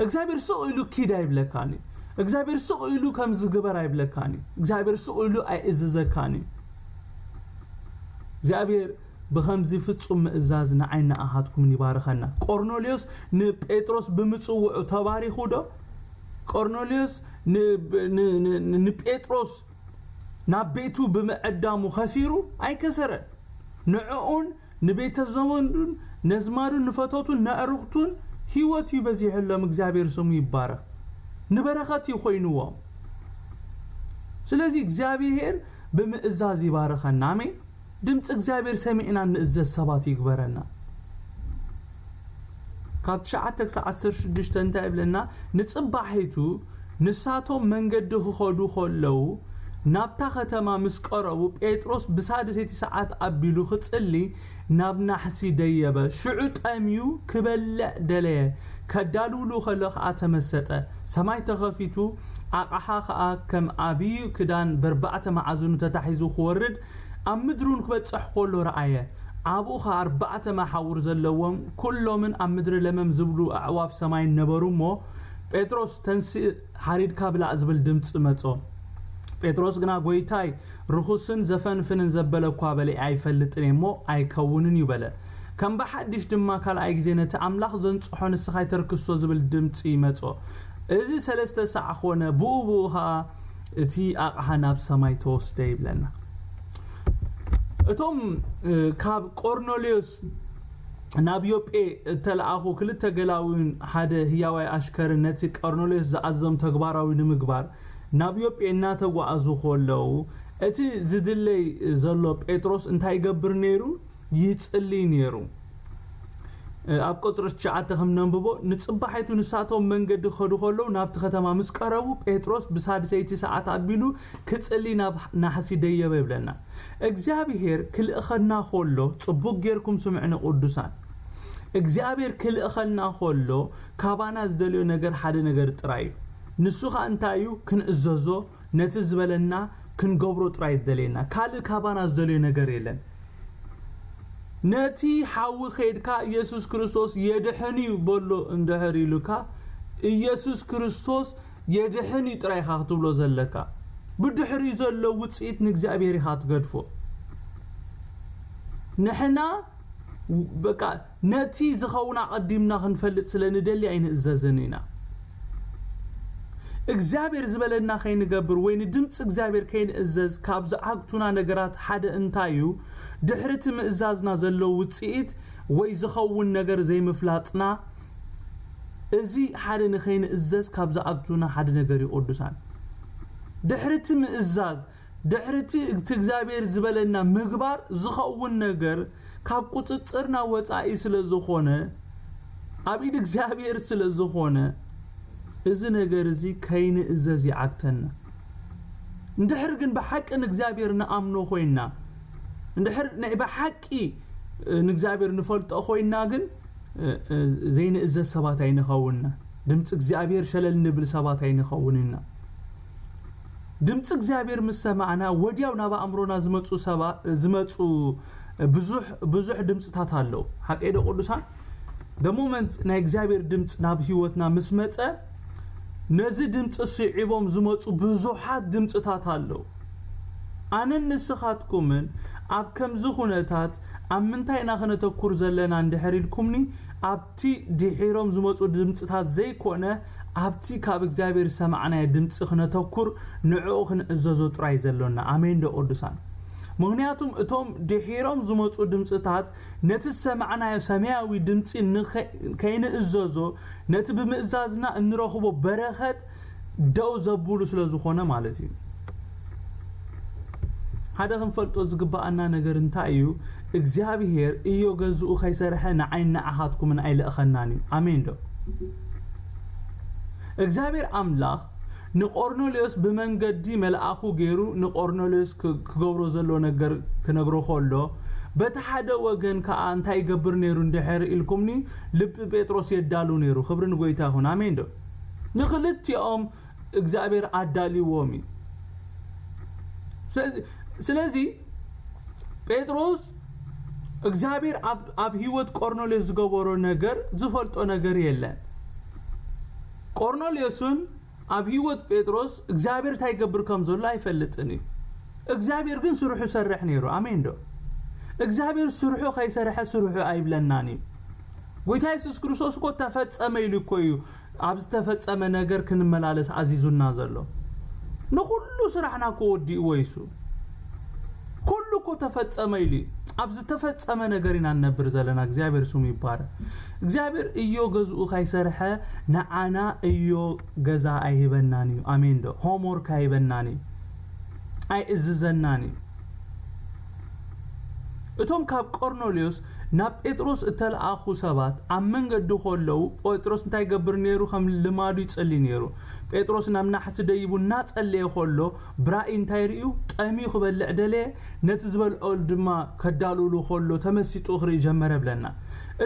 እግዚኣብሔር ስቕ ኢሉ ኪድ ኣይብለካን እዩ። እግዚኣብሔር ስቕ ኢሉ ከም ዝግበር ኣይብለካን እዩ። እግዚኣብሔር ስቕ ኢሉ ኣይእዝዘካን እዩ። እግዚኣብሔር ብኸምዚ ፍጹም ምእዛዝ ንዓይ ንኣኻትኩምን ይባርኸና። ቆርኔሌዎስ ንጴጥሮስ ብምጽውዑ ተባሪኹ ዶ? ቆርኔሌዎስ ንጴጥሮስ ናብ ቤቱ ብምዕዳሙ ከሲሩ ኣይከሰረን። ንዕኡን ንቤተ ዘመዱን ነዝማዱን ንፈተቱን ነዕሩኽቱን ህይወት እዩ በዚሕሎም። እግዚኣብሔር ስሙ ይባረኽ። ንበረኸት እዩ ኮይንዎም። ስለዚ እግዚኣብሔር ብምእዛዝ ይባርኸና። ኣሜን። ድምፂ እግዚኣብሔር ሰሚዕና ንእዘዝ ሰባት ይግበረና። ካብ ትሽዓተ ክሳብ ዓሰርተ ሽዱሽተ እንታይ ይብለና? ንፅባሒቱ ንሳቶም መንገዲ ክኸዱ ከለዉ ናብታ ከተማ ምስ ቀረቡ ጴጥሮስ ብሳድሰይቲ ሰዓት ኣቢሉ ክፅሊ ናብ ናሕሲ ደየበ። ሽዑ ጠምዩ ክበልዕ ደለየ። ከዳልውሉ ከሎ ከዓ ተመሰጠ። ሰማይ ተኸፊቱ ኣቕሓ ከዓ ከም ዓብዪ ክዳን በርባዕተ መዓዝኑ ተታሒዙ ክወርድ ኣብ ምድሪ እውን ክበጽሕ ከሎ ረኣየ። ኣብኡ ኸኣ ኣርባዕተ መሓውር ዘለዎም ኩሎምን ኣብ ምድሪ ለመም ዝብሉ ኣዕዋፍ ሰማይን ነበሩ እሞ፣ ጴጥሮስ፣ ተንስእ፣ ሓሪድካ ብላዕ ዝብል ድምጺ መጾ። ጴጥሮስ ግና፣ ጐይታይ፣ ርኹስን ዘፈንፍንን ዘበለ እኳ በሊዐ ኣይፈልጥን እየ እሞ ኣይከውንን እዩ በለ። ከም ብሓድሽ ድማ ካልኣይ ግዜ ነቲ ኣምላኽ ዘንጽሖ ንስኻ ኣይተርክሶ ዝብል ድምጺ መጾ። እዚ ሰለስተ ሳዕ ኾነ፣ ብኡ ብኡ ኸኣ እቲ ኣቕሓ ናብ ሰማይ ተወስደ ይብለና። እቶም ካብ ቆርኔሌዎስ ናብ ዮጴ እተለኣኹ ክልተ ገላዊን ሓደ ህያዋይ ኣሽከርን ነቲ ቆርኔሌዎስ ዝኣዘዞም ተግባራዊ ንምግባር ናብ ዮጴ እናተጓዓዙ ከለዉ እቲ ዝድለይ ዘሎ ጴጥሮስ እንታይ ይገብር ነይሩ? ይጽልይ ነይሩ። ኣብ ቁጽሪ ትሽዓተ ከም ነንብቦ፣ ንጽባሒቱ ንሳቶም መንገዲ ክኸዱ ከለዉ ናብቲ ከተማ ምስ ቀረቡ፣ ጴጥሮስ ብሳድሰይቲ ሰዓት ኣቢሉ ክጽሊ ናብ ናሕሲ ደየበ ይብለና። እግዚኣብሔር ክልእኸና ከሎ፣ ጽቡቕ ጌርኩም ስምዕኒ ቅዱሳን፣ እግዚኣብሔር ክልእኸና ከሎ ካባና ዝደልዮ ነገር ሓደ ነገር ጥራይ እዩ። ንሱ ኸኣ እንታይ እዩ? ክንእዘዞ፣ ነቲ ዝበለና ክንገብሮ ጥራይ ዝደልየና፣ ካልእ ካባና ዝደልዮ ነገር የለን። ነቲ ሓዊ ኸይድካ ኢየሱስ ክርስቶስ የድሕን እዩ በሎ እንድሕር ኢሉካ፣ ኢየሱስ ክርስቶስ የድሕን እዩ ጥራይ ኢኻ ክትብሎ ዘለካ። ብድሕሪኡ ዘሎ ውጽኢት ንእግዚኣብሔር ኢኻ ትገድፎ። ንሕና በቃ ነቲ ዝኸውን ኣቐዲምና ክንፈልጥ ስለ ንደሊ ኣይንእዘዝን ኢና። እግዚኣብሔር ዝበለና ከይንገብር ወይ ንድምፂ እግዚኣብሔር ከይንእዘዝ ካብ ዝዓግቱና ነገራት ሓደ እንታይ እዩ? ድሕሪ እቲ ምእዛዝና ዘሎ ውፅኢት ወይ ዝኸውን ነገር ዘይምፍላጥና። እዚ ሓደ ንኸይንእዘዝ ካብ ዝዓግቱና ሓደ ነገር እዩ ቅዱሳን። ድሕሪ እቲ ምእዛዝ፣ ድሕሪ እቲ እግዚኣብሔር ዝበለና ምግባር ዝኸውን ነገር ካብ ቁፅፅርና ወፃኢ ስለ ዝኾነ፣ ኣብ ኢድ እግዚኣብሔር ስለ ዝኾነ፣ እዚ ነገር እዚ ከይንእዘዝ ይዓግተና። እንድሕር ግን ብሓቂ ንእግዚኣብሔር ንኣምኖ ኮይንና፣ እንድሕር ናይ ብሓቂ ንእግዚኣብሔር ንፈልጦ ኮይንና ግን ዘይንእዘዝ ሰባት ኣይንኸውንና። ድምፂ እግዚኣብሔር ሸለል ንብል ሰባት ኣይንኸውን ኢና። ድምፂ እግዚኣብሔር ምስ ሰማዕና ወዲያው ናብ ኣእምሮና ዝመፁ ሰባ ዝመፁ ብዙሕ ብዙሕ ድምፅታት ኣለዉ። ሓቀይ ዶ ቅዱሳን? The moment ናይ እግዚኣብሔር ድምፂ ናብ ህይወትና ምስ መፀ፣ ነዚ ድምፂ ስዒቦም ዝመፁ ብዙሓት ድምፅታት ኣለዉ። ኣነን ንስኻትኩምን ኣብ ከምዚ ኩነታት ኣብ ምንታይ ኢና ክነተኩር ዘለና እንድሕር ኢልኩምኒ፣ ኣብቲ ድሒሮም ዝመፁ ድምፅታት ዘይኮነ፣ ኣብቲ ካብ እግዚኣብሔር ዝሰማዕናዮ ድምፂ ክነተኩር፣ ንዕኡ ክንእዘዞ ጥራይ ዘሎና። ኣሜን ዶ ቅዱሳን? ምኽንያቱም እቶም ድሒሮም ዝመፁ ድምፅታት ነቲ ዝሰማዕናዮ ሰማያዊ ድምፂ ንኸ- ከይንእዘዞ፣ ነቲ ብምእዛዝና እንረኽቦ በረኸት ደው ዘብሉ ስለ ዝኾነ ማለት እዩ። ሓደ ክንፈልጦ ዝግባኣና ነገር እንታይ እዩ? እግዚኣብሔር እዮ ገዝኡ ከይሰርሐ ንዓይን ንዓኻትኩምን ኣይልእኸናን እዩ። ኣሜን ዶ? እግዚኣብሔር ኣምላኽ ንቆርኔሌዎስ ብመንገዲ መልኣኹ ገይሩ ንቆርኔሌዎስ ክ- ክገብሮ ዘሎ ነገር ክነግሮ ከሎ፣ በቲ ሓደ ወገን ከኣ እንታይ ይገብር ነይሩ እንድሕር ኢልኩምኒ፣ ልቢ ጴጥሮስ የዳሉ ነይሩ። ክብሪ ንጎይታ ይኹን። ኣሜን ዶ? ንክልቲኦም እግዚኣብሔር ኣዳልዎም እዩ። ስለዚ- ስለዚ ጴጥሮስ እግዚኣብሔር ኣብ- ኣብ ህይወት ቆርኔሌዎስ ዝገበሮ ነገር ዝፈልጦ ነገር የለን። ቆርኔሌዎስን ኣብ ህይወት ጴጥሮስ እግዚኣብሔር እንታይ ይገብር ከም ዘሎ ኣይፈልጥን እዩ። እግዚኣብሔር ግን ስርሑ ይሰርሕ ነይሩ። ኣሜን ዶ? እግዚኣብሔር ስርሑ ከይሰርሐ ስርሑ ኣይብለናን እዩ። ጎይታ የሱስ ክርስቶስ እኮ ተፈጸመ ኢሉ እኮ እዩ ኣብ ዝተፈጸመ ነገር ክንመላለስ ኣዚዙና ዘሎ። ንኹሉ ስራሕና እኮ ወዲእዎ ይሱ። ኩሉ እኮ ተፈጸመ ኢሉ እዩ። ኣብ ዝተፈጸመ ነገር ኢና ንነብር ዘለና። እግዚኣብሔር ስሙ ይባረክ። እግዚኣብሔር እዮ ገዝኡ ካይሰርሐ ንዓና እዮ ገዛ ኣይህበናን እዩ። ኣሜን ዶ? ሆምወርክ ኣይህበናን እዩ። ኣይእዝዘናን እዩ። እቶም ካብ ቆርኔሌዎስ ናብ ጴጥሮስ እተለኣኹ ሰባት ኣብ መንገዲ ከለዉ፣ ጴጥሮስ እንታይ ይገብር ነይሩ? ከም ልማዱ ይጸሊ ነይሩ። ጴጥሮስ ናብ ናሕሲ ደይቡ እናጸለየ ከሎ፣ ብራእይ እንታይ ርእዩ? ጠምዩ ክበልዕ ደለየ። ነቲ ዝበልዖ ድማ ከዳልውሉ ከሎ፣ ተመሲጡ ክርኢ ጀመረ ብለና።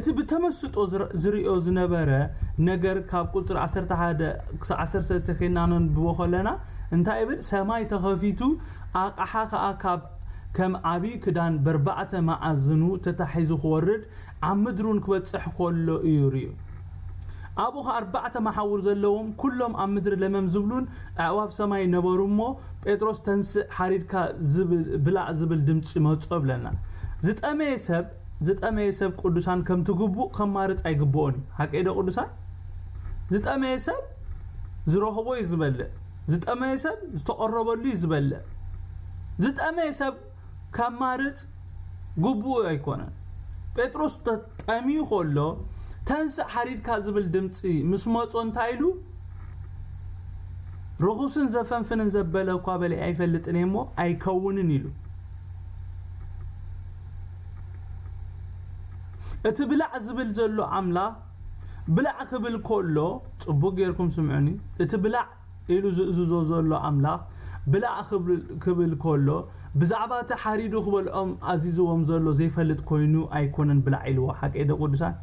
እቲ ብተመስጦ ዝር- ዝርእዮ ዝነበረ ነገር ካብ ቁጽሪ ዓሰርተ ሓደ ክሳብ ዓሰርተ ሰለስተ ኬድና ነንብቦ ከለና፣ እንታይ ይብል? ሰማይ ተኸፊቱ፣ ኣቕሓ ከኣ ካብ ከም ዓቢ ክዳን በርባዕተ መኣዝኑ ተታሒዙ ክወርድ፣ ኣብ ምድሪ እውን ክበጽሕ ከሎ እዩ ርእዩ። ኣብኡ ኸኣ ኣርባዕተ መሓውር ዘለዎም፣ ኩሎም ኣብ ምድሪ ለመም ዝብሉን ኣዕዋፍ ሰማይ ነበሩ እሞ፣ ጴጥሮስ፣ "ተንስእ፣ ሓሪድካ ዝብል፣ ብላዕ" ዝብል ድምጺ መጾ ብለና። ዝጠመየ ሰብ፣ ዝጠመየ ሰብ ቅዱሳን ከምቲ ግቡእ ከማርጽ ኣይግብኦን እዩ። ሓቀይ ዶ ቅዱሳን? ዝጠመየ ሰብ ዝረኸቦ እዩ ዝበልዕ። ዝጠመየ ሰብ ዝተቐረበሉ እዩ ዝበልዕ። ዝጠመየ ሰብ ከማርጽ ግቡእ ኣይኮነን። ጴጥሮስ ተ- ጠምዩ ከሎ፣ "ተንስእ፣ ሓሪድካ" ዝብል ድምጺ ምስ መጾ እንታይ ኢሉ? "ርኹስን ዘፈንፍንን ዘበለ እኳ በሊዐ ኣይፈልጥን እየ እሞ ኣይከውንን" ኢሉ። እቲ ብላዕ ዝብል ዘሎ ኣምላኽ ብላዕ ክብል ከሎ፣ ጽቡቕ ጌርኩም ስምዑኒ፣ እቲ ብላዕ ኢሉ ዝእዝዞ ዘሎ ኣምላኽ ብላዕ ክብል- ክብል ከሎ፣ ብዛዕባ እቲ ሓሪዱ ክበልዖም ኣዚዝዎም ዘሎ ዘይፈልጥ ኮይኑ ኣይኮነን ብላዕ ኢልዎ። ሓቀይ ዶ ቅዱሳን?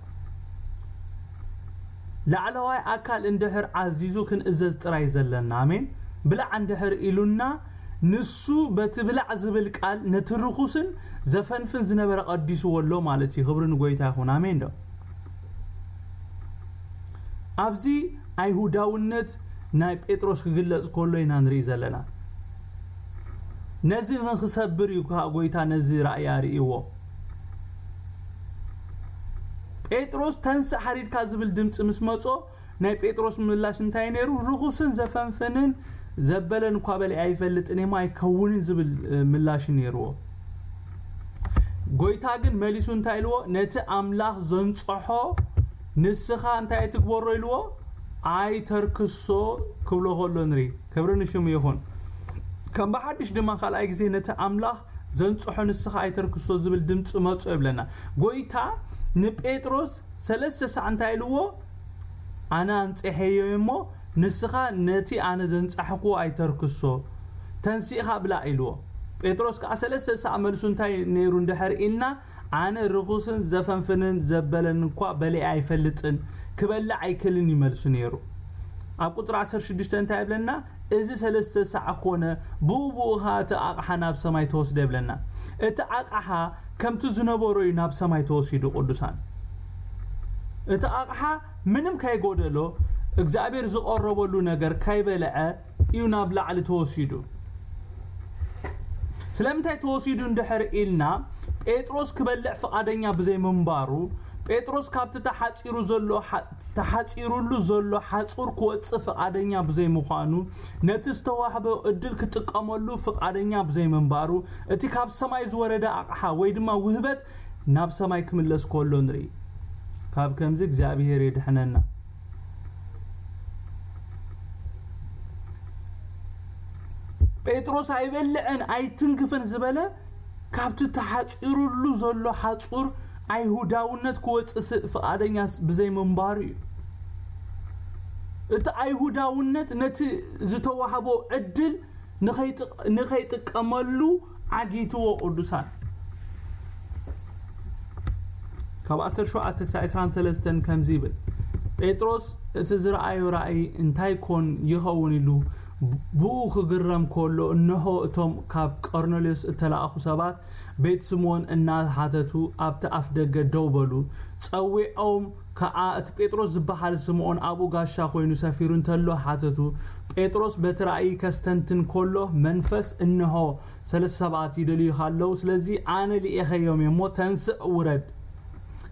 ላዕለዋይ ኣካል እንድሕር ኣዚዙ ክንእዘዝ ጥራይ ዘለና። ኣሜን። ብላዕ እንድሕር ኢሉና፣ ንሱ በቲ ብላዕ ዝብል ቃል ነቲ ርኹስን ዘፈንፍን ዝነበረ ቀዲስዎ ኣሎ ማለት እዩ። ክብሪ ንጎይታ ይኹን። ኣሜን ዶ? ኣብዚ ኣይሁዳውነት ናይ ጴጥሮስ ክግለጽ ከሎ ኢና ንርኢ ዘለና። ነዚ ንኽሰብር እዩ ከኣ ጎይታ ነዚ ራእይ ኣርእይዎ። ጴጥሮስ፣ "ተንስእ፣ ሓሪድካ" ዝብል ድምጺ ምስ መጾ፣ ናይ ጴጥሮስ ምላሽ እንታይ ነይሩ? "ርኹስን ዘፈንፍንን ዘበለን እኳ በሊዐ ኣይፈልጥን እየ እሞ ኣይከውንን" ዝብል፣ እ፣ ምላሽ ነይርዎ። ጎይታ ግን መሊሱ እንታይ ኢልዎ? "ነቲ ኣምላኽ ዘንጸሖ ንስኻ እንታይ ኣይትግበሮ" ኢልዎ? "ኣይተርክሶ" ክብሎ ከሎ ንርኢ። ክብሪ ንሽሙ ይኹን። ከም ብሓድሽ ድማ ካልኣይ ግዜ "ነቲ ኣምላኽ ዘንጸሖ ንስኻ ኣይተርክሶ" ዝብል ድምጺ መጾ ይብለና። ጎይታ ንጴጥሮስ ሰለስተ ሳዕ እንታይ ኢልዎ? "ኣነ ኣንጺሐዮ እሞ ንስኻ ነቲ ኣነ ዘንጻሕክዎ ኣይተርክሶ፣ ተንሲእኻ ብላዕ" ኢልዎ። ጴጥሮስ ከኣ ሰለስተ ሳዕ መልሱ እንታይ ነይሩ እንድሕር ኢልና፣ "ኣነ ርኹስን ዘፈንፍንን ዘበለን እኳ በሊዐ ኣይፈልጥን፣ ክበልዕ ኣይክእልን" እዩ መልሱ ነይሩ። ኣብ ቁጽሪ ዓሰርተ ሽዱሽተ እንታይ ይብለና? እዚ ሰለስተ ሳዕ ኮነ፣ ብኡ ብኡ ኸኣ እቲ ኣቕሓ ናብ ሰማይ ተወስደ ይብለና። እቲ ኣቕሓ ከምቲ ዝነበሮ እዩ ናብ ሰማይ ተወሲዱ። ቅዱሳን፣ እቲ ኣቕሓ ምንም ካይጎደሎ፣ እግዚኣብሔር ዝቐረበሉ ነገር ካይበልዐ እዩ ናብ ላዕሊ ተወሲዱ። ስለምንታይ ተወሲዱ እንድሕር ኢልና፣ ጴጥሮስ ክበልዕ ፍቓደኛ ብዘይምንባሩ፣ ጴጥሮስ ካብቲ ተሓጺሩ ዘሎ ሓ- ተሓጺሩሉ ዘሎ ሓጹር ክወጽእ ፍቓደኛ ብዘይምዃኑ፣ ነቲ ዝተዋህበ ዕድል ክጥቀመሉ ፍቓደኛ ብዘይምንባሩ፣ እቲ ካብ ሰማይ ዝወረደ ኣቕሓ ወይ ድማ ውህበት ናብ ሰማይ ክምለስ ከሎ ንርኢ። ካብ ከምዚ እግዚኣብሔር የድሕነና። ጴጥሮስ ኣይበልዕን ኣይትንክፍን ዝበለ፣ ካብቲ ተሓጺሩሉ ዘሎ ሓጹር ኣይሁዳውነት ክወጽእ ስ- ፍቓደኛ ስ- ብዘይምንባሩ እዩ። እቲ ኣይሁዳውነት ነቲ ዝተዋህቦ ዕድል ንኸይጥ- ንኸይጥቀመሉ ዓጊትዎ። ቅዱሳን፣ ካብ ዓሰርተ ሸውዓተ ክሳብ ዕስራን ሰለስተን ከምዚ ይብል፣ ጴጥሮስ እቲ ዝረኣዮ ራእይ እንታይ ኮን ይኸውን ኢሉ ብኡ ክግረም ከሎ፣ እንሆ እቶም ካብ ቆርኔሌዎስ እተላእኹ ሰባት ቤት ስምዖን እናሓተቱ ኣብቲ ኣፍ ደገ ደው በሉ። ጸዊዖም ከኣ እቲ ጴጥሮስ ዝበሃል ስምዖን ኣብኡ ጋሻ ኮይኑ ሰፊሩ እንተሎ ሓተቱ። ጴጥሮስ በቲ ራእይ ከስተንትን ከሎ መንፈስ እንሆ ሰለስተ ሰባት ይደልዩኻ ኣለዉ፣ ስለዚ ኣነ ልኢኸዮም እየ እሞ ተንስእ ውረድ፣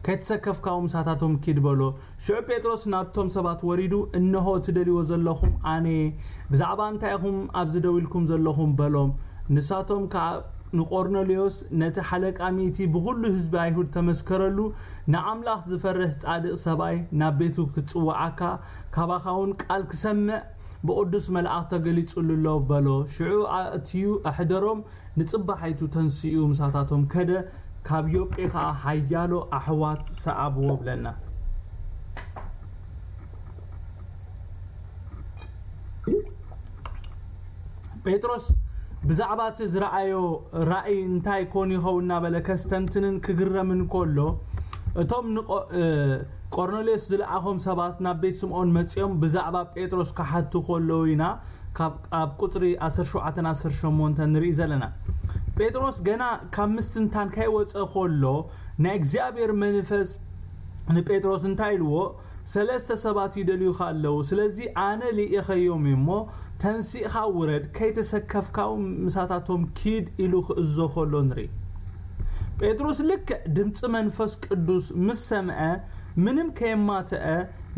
ከይተሰከፍካ እውን ምሳታቶም ኪድ በሎ። ሽዑ ጴጥሮስ ናብቶም ሰባት ወሪዱ፣ እንሆ ትደልይዎ ዘለኹም ኣነ እየ፣ ብዛዕባ እንታይ ኢኹም ኣብዚ ደው ኢልኩም ዘለኹም? በሎም። ንሳቶም ከኣ ንቆርኔሌዎስ ነቲ ሓለቃ ሚእቲ ብኹሉ ህዝቢ ኣይሁድ ተመስከረሉ፣ ንኣምላኽ ዝፈርህ ጻድቕ ሰብኣይ ናብ ቤቱ ክጽውዓካ ካባኻ እውን ቃል ክሰምዕ ብቕዱስ መልኣኽ ተገሊጹሉ ኣሎ በሎ። ሽዑ ኣእትዩ ኣሕደሮም፣ ንጽባሒቱ ተንሲኡ ምሳታቶም ከደ፣ ካብ ዮጴ ኸኣ ሓያሎ ኣሕዋት ሰዓብዎ ብለና። ጴጥሮስ ብዛዕባ እቲ ዝረኣዮ ራእይ እንታይ ኮን ይኸውን እናበለ ከስተንትንን ክግረምን ከሎ፣ እቶም ንቆ- እ፣ ቆርኔሌዎስ ዝለኣኾም ሰባት ናብ ቤት ስምዖን መጺኦም ብዛዕባ ጴጥሮስ ክሓቱ ከለዉ ኢና ካብ ኣብ ቁጽሪ ዓሰርተ ሸውዓተን ዓሰርተ ሸሞንተን ንርኢ ዘለና። ጴጥሮስ ገና ካብ ምስትንታን ከይወጸ ከሎ ናይ እግዚኣብሔር መንፈስ ንጴጥሮስ እንታይ ኢልዎ? ሰለስተ ሰባት ይደልዩኻ ኣለዉ፣ ስለዚ ኣነ ልኢኸዮም እየ እሞ ተንሲእኻ ውረድ፣ ከይተሰከፍካ ምሳታቶም ኪድ ኢሉ ክእዞ ከሎ ንርኢ። ጴጥሮስ ልክዕ ድምፂ መንፈስ ቅዱስ ምስ ሰምዐ ምንም ከየማተአ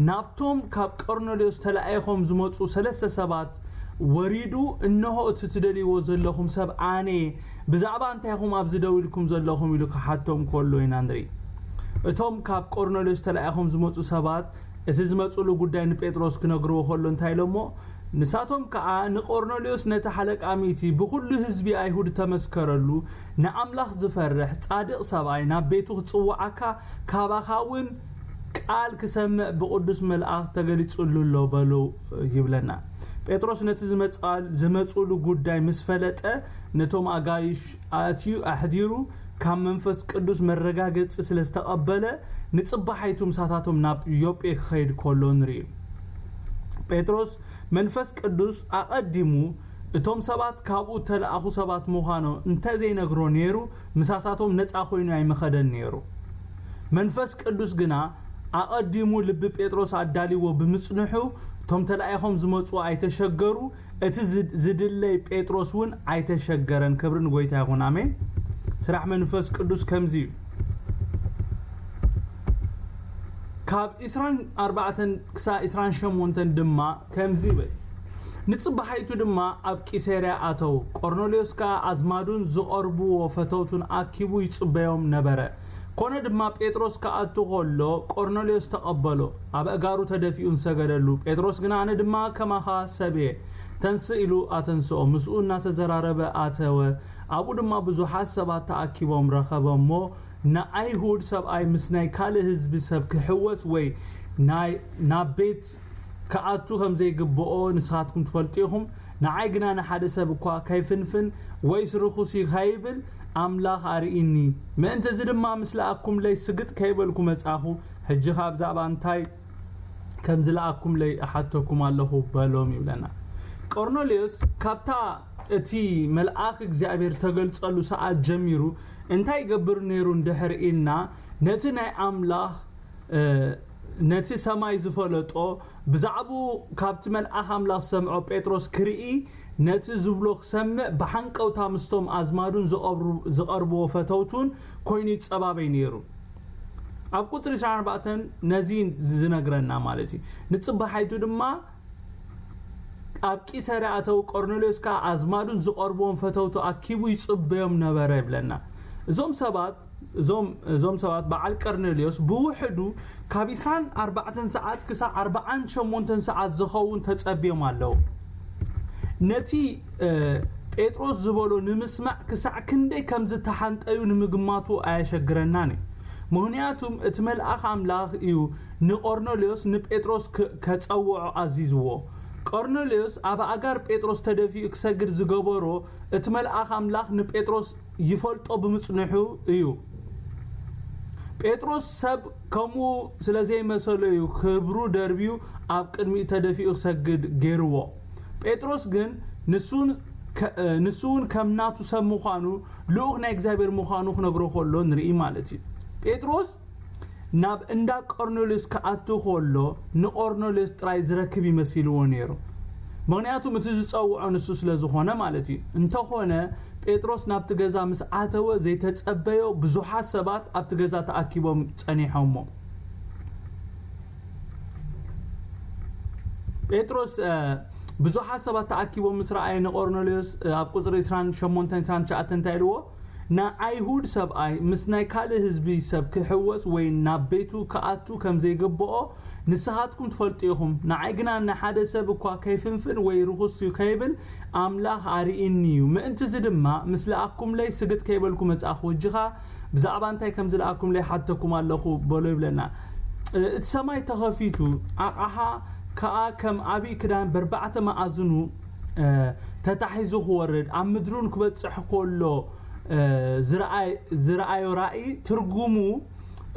ናብቶም ካብ ቆርኔሌዎስ ተላኢኾም ዝመፁ ሰለስተ ሰባት ወሪዱ፣ እንሆ እቲ ትደልይዎ ዘለኹም ሰብ ኣነ እየ፣ ብዛዕባ እንታይ ኢኹም ኣብዚ ደው ኢልኩም ዘለኹም ኢሉ ክሓቶም ከሎ ኢና ንርኢ። እቶም ካብ ቆርኔሌዎስ ተላኢኾም ዝመፁ ሰባት እቲ ዝመፁሉ ጉዳይ ንጴጥሮስ ክነግርዎ ከሎ እንታይ ኢሎሞ? ንሳቶም ከዓ ንቆርኔሌዎስ ነቲ ሓለቃ ሚእቲ ብኹሉ ህዝቢ ኣይሁድ ተመስከረሉ፣ ንኣምላኽ ዝፈርሕ ጻድቕ ሰብኣይ ናብ ቤቱ ክጽውዓካ ካባኻ እውን ቃል ክሰምዕ ብቕዱስ መልኣኽ ተገሊጹሉ ኣሎ በሉ ይብለና። ጴጥሮስ ነቲ ዝመጻል- ዝመጹሉ ጉዳይ ምስ ፈለጠ ነቶም ኣጋይሽ ኣእትዩ ኣሕዲሩ ካብ መንፈስ ቅዱስ መረጋገጺ ስለ ዝተቐበለ ንጽባሒቱ ምሳታቶም ናብ ዮጴ ክኸይድ ከሎ ንርኢ። ጴጥሮስ መንፈስ ቅዱስ ኣቐዲሙ እቶም ሰባት ካብኡ እተለኣኹ ሰባት ምዃኖም እንተዘይነግሮ ነይሩ ምሳሳቶም ነጻ ኮይኑ ኣይምኸደን ነይሩ። መንፈስ ቅዱስ ግና ኣቐዲሙ ልቢ ጴጥሮስ ኣዳልይዎ ብምጽንሑ እቶም ተላኢኾም ዝመጹ ኣይተሸገሩ፣ እቲ ዝድ- ዝድለይ ጴጥሮስ እውን ኣይተሸገረን። ክብሪ ንጎይታ ይኹን። ኣሜን። ስራሕ መንፈስ ቅዱስ ከምዚ እዩ። ካብ ዕስራን ኣርባዕተን ክሳብ ዕስራን ሸሞንተን ድማ ከምዚ ይብል። ንጽባሒቱ ድማ ኣብ ቂሰርያ ኣተው። ቆርኔሌዎስ ከኣ ኣዝማዱን ዝቐርብዎ ፈተውቱን ኣኪቡ ይጽበዮም ነበረ። ኮነ ድማ ጴጥሮስ ክኣቱ ኸሎ ቆርኔሌዎስ ተቐበሎ፣ ኣብ ኣእጋሩ ተደፊኡን ሰገደሉ። ጴጥሮስ ግና ኣነ ድማ ከማኻ ሰብ እየ፣ ተንስእ ኢሉ ኣተንስኦ። ምስኡ እናተዘራረበ ኣተወ። ኣብኡ ድማ ብዙሓት ሰባት ተኣኪቦም ረኸበ እሞ ንኣይሁድ ሰብኣይ ምስ ናይ ካልእ ህዝቢ ሰብ ክሕወስ ወይ ናይ ናብ ቤት ክኣቱ ከም ዘይግብኦ ንስኻትኩም ትፈልጡ ኢኹም። ንዓይ ግና ንሓደ ሰብ እኳ ከይፍንፍን ወይስ ርኹስ እዩ ከይብል ኣምላኽ ኣርኢኒ። ምእንቲ እዚ ድማ ምስ ለኣኩምለይ ስግጥ ከይበልኩ መጻኹ። ሕጂ ኸኣ ብዛዕባ እንታይ ከም ዝለኣኩምለይ እሓተኩም ኣለኹ በሎም ይብለና። ቆርኔሌዎስ ካብታ እቲ መልኣኽ እግዚኣብሔር ተገልጸሉ ሰዓት ጀሚሩ እንታይ ይገብር ነይሩ እንድሕር ኢልና፣ ነቲ ናይ ኣምላኽ፣ እ፣ ነቲ ሰማይ ዝፈለጦ፣ ብዛዕባኡ ካብቲ መልኣኽ ኣምላኽ ዝሰምዖ ጴጥሮስ ክርኢ፣ ነቲ ዝብሎ ክሰምዕ ብሓንቀውታ ምስቶም ኣዝማዱን ዝቐብሩ-፣ ዝቐርብዎ ፈተውቱን ኮይኑ ይጸባበይ ነይሩ። ኣብ ቁጽሪ ዕስራን ኣርባዕተን ነዚ ዝነግረና ማለት እዩ። ንጽባሓይቱ ድማ ኣብ ቂሰርያ ኣተው፣ ቆርኔሌዎስ ከኣ ኣዝማዱን ዝቐርብዎም ፈተውቱ ኣኪቡ ይጽበዮም ነበረ ይብለና። እዞም ሰባት፣ እዞም፣ እዞም ሰባት በዓል ቀርኔሌዎስ ብውሕዱ ካብ ዕስራን ኣርባዕተን ሰዓት ክሳዕ ኣርብዓን ሸሞንተን ሰዓት ዝኸውን ተጸብዮም ኣለዉ። ነቲ፣ እ፣ ጴጥሮስ ዝበሎ ንምስማዕ ክሳዕ ክንደይ ከም ዝተሓንጠዩ ንምግማቱ ኣየሸግረናን እዩ። ምኽንያቱም እቲ መልኣኽ ኣምላኽ እዩ ንቆርኔሌዎስ ንጴጥሮስ ክ-፣ ከጸውዖ ኣዚዝዎ። ቆርኔሌዎስ ኣብ ኣእጋር ጴጥሮስ ተደፊኡ ክሰግድ ዝገበሮ እቲ መልኣኽ ኣምላኽ ንጴጥሮስ ይፈልጦ ብምጽንሑ እዩ። ጴጥሮስ ሰብ ከምኡ ስለ ዘይመሰሎ እዩ ክብሩ ደርብዩ ኣብ ቅድሚኡ ተደፊኡ ክሰግድ ገይርዎ። ጴጥሮስ ግን ንሱ ከ-፣ ንሱ እውን ከም ናቱ ሰብ ምዃኑ፣ ልኡኽ ናይ እግዚኣብሔር ምዃኑ ክነግሮ ከሎ ንርኢ ማለት እዩ። ጴጥሮስ ናብ እንዳ ቆርኔሌዎስ ክኣቱ ከሎ ንቆርኔሌዎስ ጥራይ ዝረክብ ይመሲልዎ ነይሩ። ምኽንያቱም እቲ ዝጸውዖ ንሱ ስለ ዝኾነ ማለት እዩ። እንተኾነ ጴጥሮስ ናብቲ ገዛ ምስ ኣተወ ዘይተጸበዮ ብዙሓት ሰባት ኣብቲ ገዛ ተኣኪቦም ጸኒሖሞ። ጴጥሮስ፣ እ፣ ብዙሓት ሰባት ተኣኪቦም ምስ ረኣየ ንቆርኔሌዎስ፣ እ፣ ኣብ ቁጽሪ ዕስራን ሸሞንተን ዕስራን ትሽዓተን እንታይ ኢልዎ? ንኣይሁድ ሰብኣይ ምስ ናይ ካልእ ህዝቢ ሰብ ክሕወስ ወይ ናብ ቤቱ ክኣቱ ከም ዘይግብኦ ንስኻትኩም ትፈልጡ ኢኹም። ንዓይ ግና ንሓደ ሰብ እኳ ከይፍንፍን ወይ ርኹስ እዩ ከይብል ኣምላኽ ኣርኢኒ እዩ። ምእንቲ እዚ ድማ ምስ ለኣኩምለይ ስግጥ ከይበልኩ መጻእኹ። ሕጂ ኸኣ ብዛዕባ እንታይ ከም ዝለኣኩምለይ ሓተኩም ኣለኹ በሎ ይብለና። እ፣ እቲ ሰማይ ተኸፊቱ፣ ኣቕሓ ከኣ ከም ዓብዪ ክዳን በርባዕተ መኣዝኑ፣ እ፣ ተታሒዙ ክወርድ፣ ኣብ ምድሪ እውን ክበጽሕ ከሎ፣ እ፣ ዝረኣይ-፣ ዝረኣዮ ራእይ ትርጉሙ፣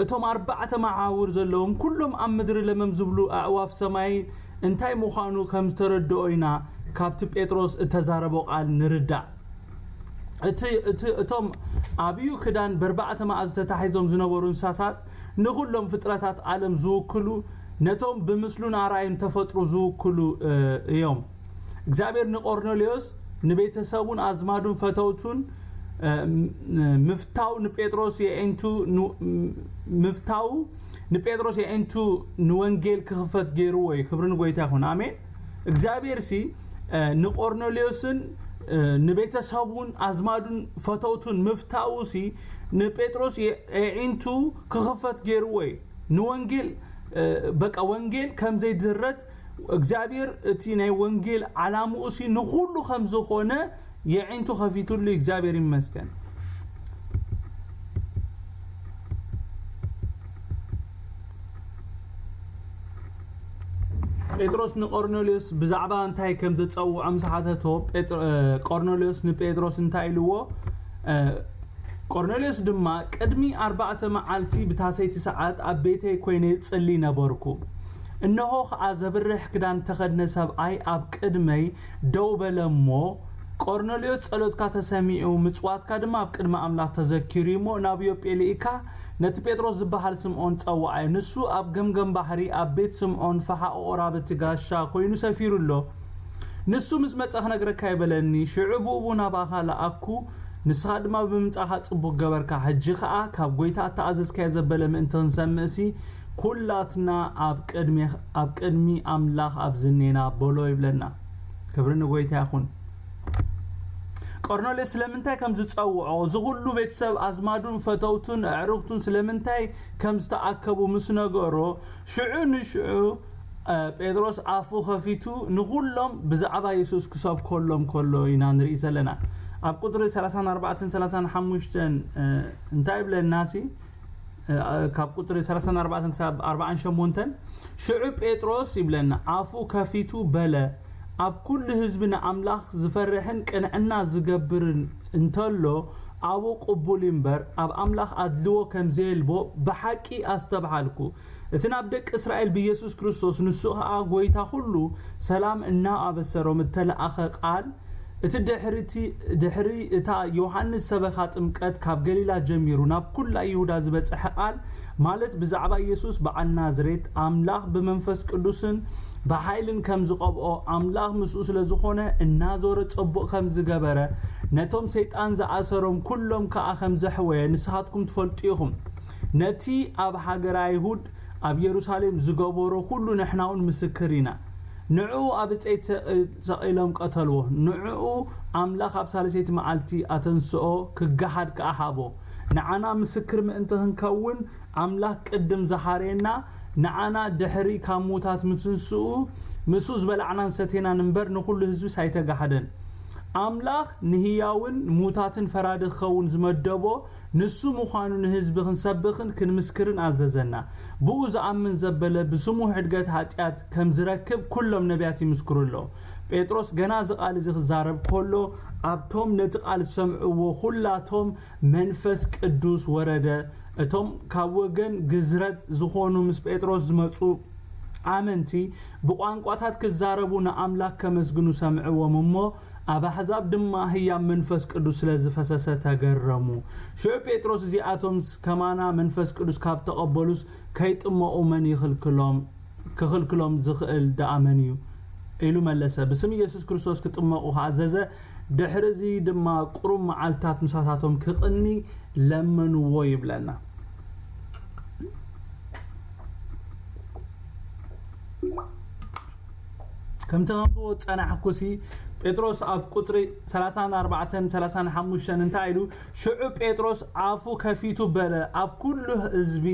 እቶም ኣርባዕተ መዓውር ዘለዎም ኩሎም ኣብ ምድሪ ለመም ዝብሉ ኣዕዋፍ ሰማይ እንታይ ምዃኑ ከም ዝተረድኦ ኢና ካብቲ ጴጥሮስ እተዛረቦ ቃል ንርዳእ። እቲ፣ እቲ፣ እቶም ኣብዩ ክዳን በርባዕተ መኣዝን ተታሒዞም ዝነበሩ እንስሳታት ንኹሎም ፍጥረታት ዓለም ዝውክሉ፣ ነቶም ብምስሉን ኣርኣዩን ተፈጥሩ ዝውክሉ፣ እ፣ እዮም። እግዚኣብሔር ንቆርኔሌዎስ ንቤተሰቡን ኣዝማዱን ፈተውቱን፣ እ፣ ም-፣ ምፍታው ንጴጥሮስ የዒንቱ ን-፣ ም-፣ ምፍታው ንጴጥሮስ የዒንቱ ንወንጌል ክኽፈት ገይርዎ እዩ። ክብሪ ንጎይታ ይኹን። ኣሜን። እግዚኣብሔር ሲ፣ እ፣ ንቆርኔሌዎስን፣ እ፣ ንቤተሰቡን ኣዝማዱን ፈተውቱን ምፍታው ሲ ንጴጥሮስ የ-፣ የዒንቱ ክኽፈት ገይርዎ እዩ። ንወንጌል፣ እ፣ በቃ ወንጌል ከም ዘይድረት እግዚኣብሔር እቲ ናይ ወንጌል ዓላምኡ ሲ ንኹሉ ከም ዝኾነ የዒንቱ ከፊቱሉ እዩ። እግዚኣብሔር ይመስገን። ጴጥሮስ ንቆርኔሌዎስ ብዛዕባ እንታይ ከም ዘጸውዖ ምስ ሓተቶ፣ ጴጥሮ-፣ እ፣ ቆርኔሌዎስ ንጴጥሮስ እንታይ ኢልዎ? እ፣ ቆርኔሌዎስ ድማ፣ "ቅድሚ ኣርባዕተ መዓልቲ ብታሰይቲ ሰዓት ኣብ ቤተይ ኮይነ እጽሊ ነበርኩ። እንሆ ኸኣ ዘብርህ ክዳን እተኸድነ ሰብኣይ ኣብ ቅድመይ ደው በለ እሞ፣ ቆርኔሌዎስ ጸሎትካ ተሰሚዑ፣ ምጽዋትካ ድማ ኣብ ቅድሚ ኣምላኽ ተዘኪሩ እዩ እሞ፣ ናብ ዮጴ ልኢካ ነቲ ጴጥሮስ ዝበሃል ስምዖን ጸውዓዮ። ንሱ ኣብ ገምገም ባሕሪ ኣብ ቤት ስምዖን ፈሓኦ ኦራብቲ ጋሻ ኮይኑ ሰፊሩ ኣሎ። ንሱ ምስ መጸ ክነግረካ ይበለኒ፣ ሽዑ ብኡ ናባኻ ለኣኩ፣ ንስኻ ድማ ብምምጻኻ ጽቡቕ ገበርካ። ሕጂ ኸኣ ካብ ጐይታ እተኣዘዝካዮ ዘበለ ምእንቲ ክንሰምዕሲ፣ ኩላትና ኣብ ቅድሚ፣ ኣብ ቅድሚ ኣምላኽ ኣብዚ እኔና" በሎ ይብለና። ክብሪ ንጐይታ ይኹን። ቆርኔሌዎስ ስለምንታይ ከም ዝጸውዖ፣ እዚ ኩሉ ቤተሰብ ኣዝማዱን ፈተውቱን ኣዕሩኽቱን ስለምንታይ ከም ዝተኣከቡ ምስ ነገሮ፣ ሽዑ ንሽዑ፣ እ፣ ጴጥሮስ ኣፉ ከፊቱ ንኹሎም ብዛዕባ የሱስ ክሰብከሎም ከሎ ኢና ንርኢ ዘለና። ኣብ ቁጽሪ ሰላሳን ኣርባዕተን ሰላሳን ሓሙሽተን፣ እ፣ እንታይ ይብለናሲ? እ፣ ካብ ቁጽሪ ሰላሳን ኣርባዕተን ክሳብ ኣርባዓን ሸሞንተን፣ ሽዑ ጴጥሮስ ይብለና፣ ኣፉ ከፊቱ በለ፣ ኣብ ኩሉ ህዝቢ ንኣምላኽ ዝፈርሕን ቅንዕና ዝገብርን እንተሎ፣ ኣብኡ ቅቡል እዩ እምበር፣ ኣብ ኣምላኽ ኣድልዎ ከም ዘየልቦ ብሓቂ ኣስተብሃልኩ። እቲ ናብ ደቂ እስራኤል ብኢየሱስ ክርስቶስ፣ ንሱ ኸኣ ጐይታ ኹሉ ሰላም እናኣበሰሮም እተለኣኸ ቃል፣ እቲ ድሕሪቲ-፣ ድሕሪ እታ ዮሃንስ ሰበኻ ጥምቀት ካብ ገሊላ ጀሚሩ ናብ ኵላ ይሁዳ ዝበጽሐ ቃል፣ ማለት ብዛዕባ ኢየሱስ በዓል ናዝሬት፣ ኣምላኽ ብመንፈስ ቅዱስን ብሓይልን ከም ዝቐብኦ፣ ኣምላኽ ምስኡ ስለ ዝኾነ፣ እናዞረ ጽቡቕ ከም ዝገበረ፣ ነቶም ሰይጣን ዝኣሰሮም ኵሎም ከኣ ከም ዘሕወየ ንስኻትኩም ትፈልጡ ኢኹም። ነቲ ኣብ ሃገረ ኣይሁድ ኣብ የሩሳሌም ዝገበሮ ኵሉ ንሕና እውን ምስክር ኢና። ንዕኡ ኣብ ብጸት ሰ-፣ ሰቒሎም ቀተልዎ። ንዕኡ ኣምላኽ ኣብ ሳልሰይቲ መዓልቲ ኣተንስኦ፣ ክገሃድ ከኣ ሃቦ። ንዓና ምስክር ምእንቲ ክንከውን ኣምላኽ ቅድም ዝሃረየና፣ ንዓና ድሕሪ ካብ ምዉታት ምትንስኡ፣ ምስኡ ዝበላዕናን ሰቴናን እምበር ንኹሉ ህዝብስ ኣይተጋህደን። ኣምላኽ ንህያውን ምዉታትን ፈራዲ ክኸውን ዝመደቦ ንሱ ምዃኑ ንህዝቢ ክንሰብኽን ክንምስክርን ኣዘዘና። ብኡ ዝኣምን ዘበለ ብስሙ ሕድገት ሓጢኣት ከም ዝረክብ ኩሎም ነቢያት ይምስክሩ ኣለዉ። ጴጥሮስ ገና እዚ ቃል እዚ ክዛረብ ከሎ፣ ኣብቶም ነቲ ቃል ዝሰምዕዎ ኹላቶም መንፈስ ቅዱስ ወረደ። እቶም ካብ ወገን ግዝረት ዝኾኑ ምስ ጴጥሮስ ዝመጹ ኣመንቲ ብቋንቋታት ክዛረቡ ንኣምላኽ ከመስግኑ ሰምዕዎም እሞ፣ ኣብ ኣሕዛብ ድማ ህያብ መንፈስ ቅዱስ ስለ ዝፈሰሰ ተገረሙ። ሽዑ ጴጥሮስ፣ "እዚኣቶምስ ከማና መንፈስ ቅዱስ ካብ ተቐበሉስ ከይጥመቑ መን ይኽልክሎም? ክኽልክሎም ዝኽእል ደኣ መን እዩ?" ኢሉ መለሰ። ብስም ኢየሱስ ክርስቶስ ክጥመቑ ከኣዘዘ። ድሕሪ እዚ ድማ ቁሩብ መዓልታት ምሳታቶም ክቕኒ ለመንዎ ይብለና። ከምቲ ከንብቦ ዝጸናሕኩሲ፣ ጴጥሮስ ኣብ ቁጽሪ ሰላሳን ኣርባዕተን ሰላሳን ሓሙሽተን እንታይ ኢሉ? ሽዑ ጴጥሮስ ኣፉ ከፊቱ በለ፣ ኣብ ኩሉ ህዝቢ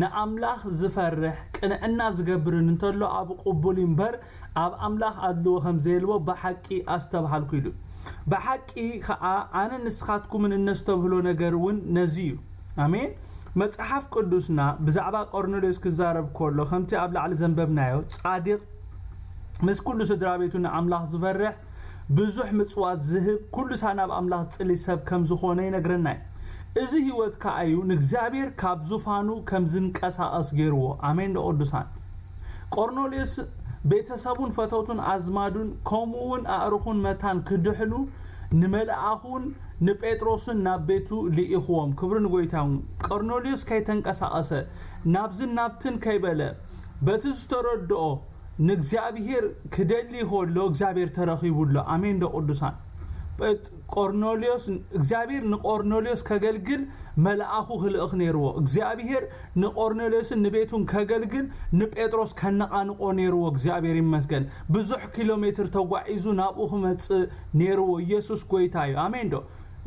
ንኣምላኽ ዝፈርሕ ቅንዕና ዝገብርን እንተሎ ኣብኡ ቅቡል እዩ እምበር፣ ኣብ ኣምላኽ ኣድልዎ ከም ዘየልቦ ብሓቂ ኣስተብሃልኩ ኢሉ። ብሓቂ ከኣ ኣነ ንስኻትኩምን እነስተብህሎ ነገር እውን ነዚ እዩ። ኣሜን። መጽሓፍ ቅዱስና ብዛዕባ ቆርኔሌዎስ ክዛረብ ከሎ፣ ከምቲ ኣብ ላዕሊ ዘንበብናዮ፣ ጻድቕ፣ ምስ ኩሉ ስድራ ቤቱ ንኣምላኽ ዝፈርሕ፣ ብዙሕ ምጽዋት ዝህብ፣ ኩሉ ሳዕ ናብ ኣምላኽ ዝጽሊ ሰብ ከም ዝኾነ ይነግረና እዩ። እዚ ህይወት ከኣ እዩ ንእግዚኣብሔር ካብ ዙፋኑ ከም ዝንቀሳቐስ ገይርዎ። ኣሜን ዶ ቅዱሳን? ቆርኔሌዎስ ቤተሰቡን ፈተውቱን ኣዝማዱን ከምኡ እውን ኣእሩኹን መታን ክድሕኑ ንመልኣኹን ንጴጥሮስን ናብ ቤቱ ልኢኽዎም። ክብሪ ንጎይታ ይኹን። ቆርኔሌዎስ ከይተንቀሳቐሰ ናብዝን ናብትን ከይበለ በቲ ዝተረድኦ ንእግዚኣብሔር ክደሊ ከሎ እግዚኣብሔር ተረኺቡ ኣሎ። ኣሜን ዶ ቅዱሳን? ጴጥ-፣ ቆርኔሌዎስ፣ እግዚኣብሔር ንቆርኔሌዎስ ከገልግል መልኣኹ ክልእኽ ነይርዎ። እግዚኣብሔር ንቆርኔሌዎስን ንቤቱን ከገልግል ንጴጥሮስ ከነቓንቆ ነይርዎ። እግዚኣብሔር ይመስገን። ብዙሕ ኪሎ ሜትር ተጓዒዙ ናብኡ ክመጽእ ነይርዎ። ኢየሱስ ጎይታ እዩ። ኣሜን ዶ?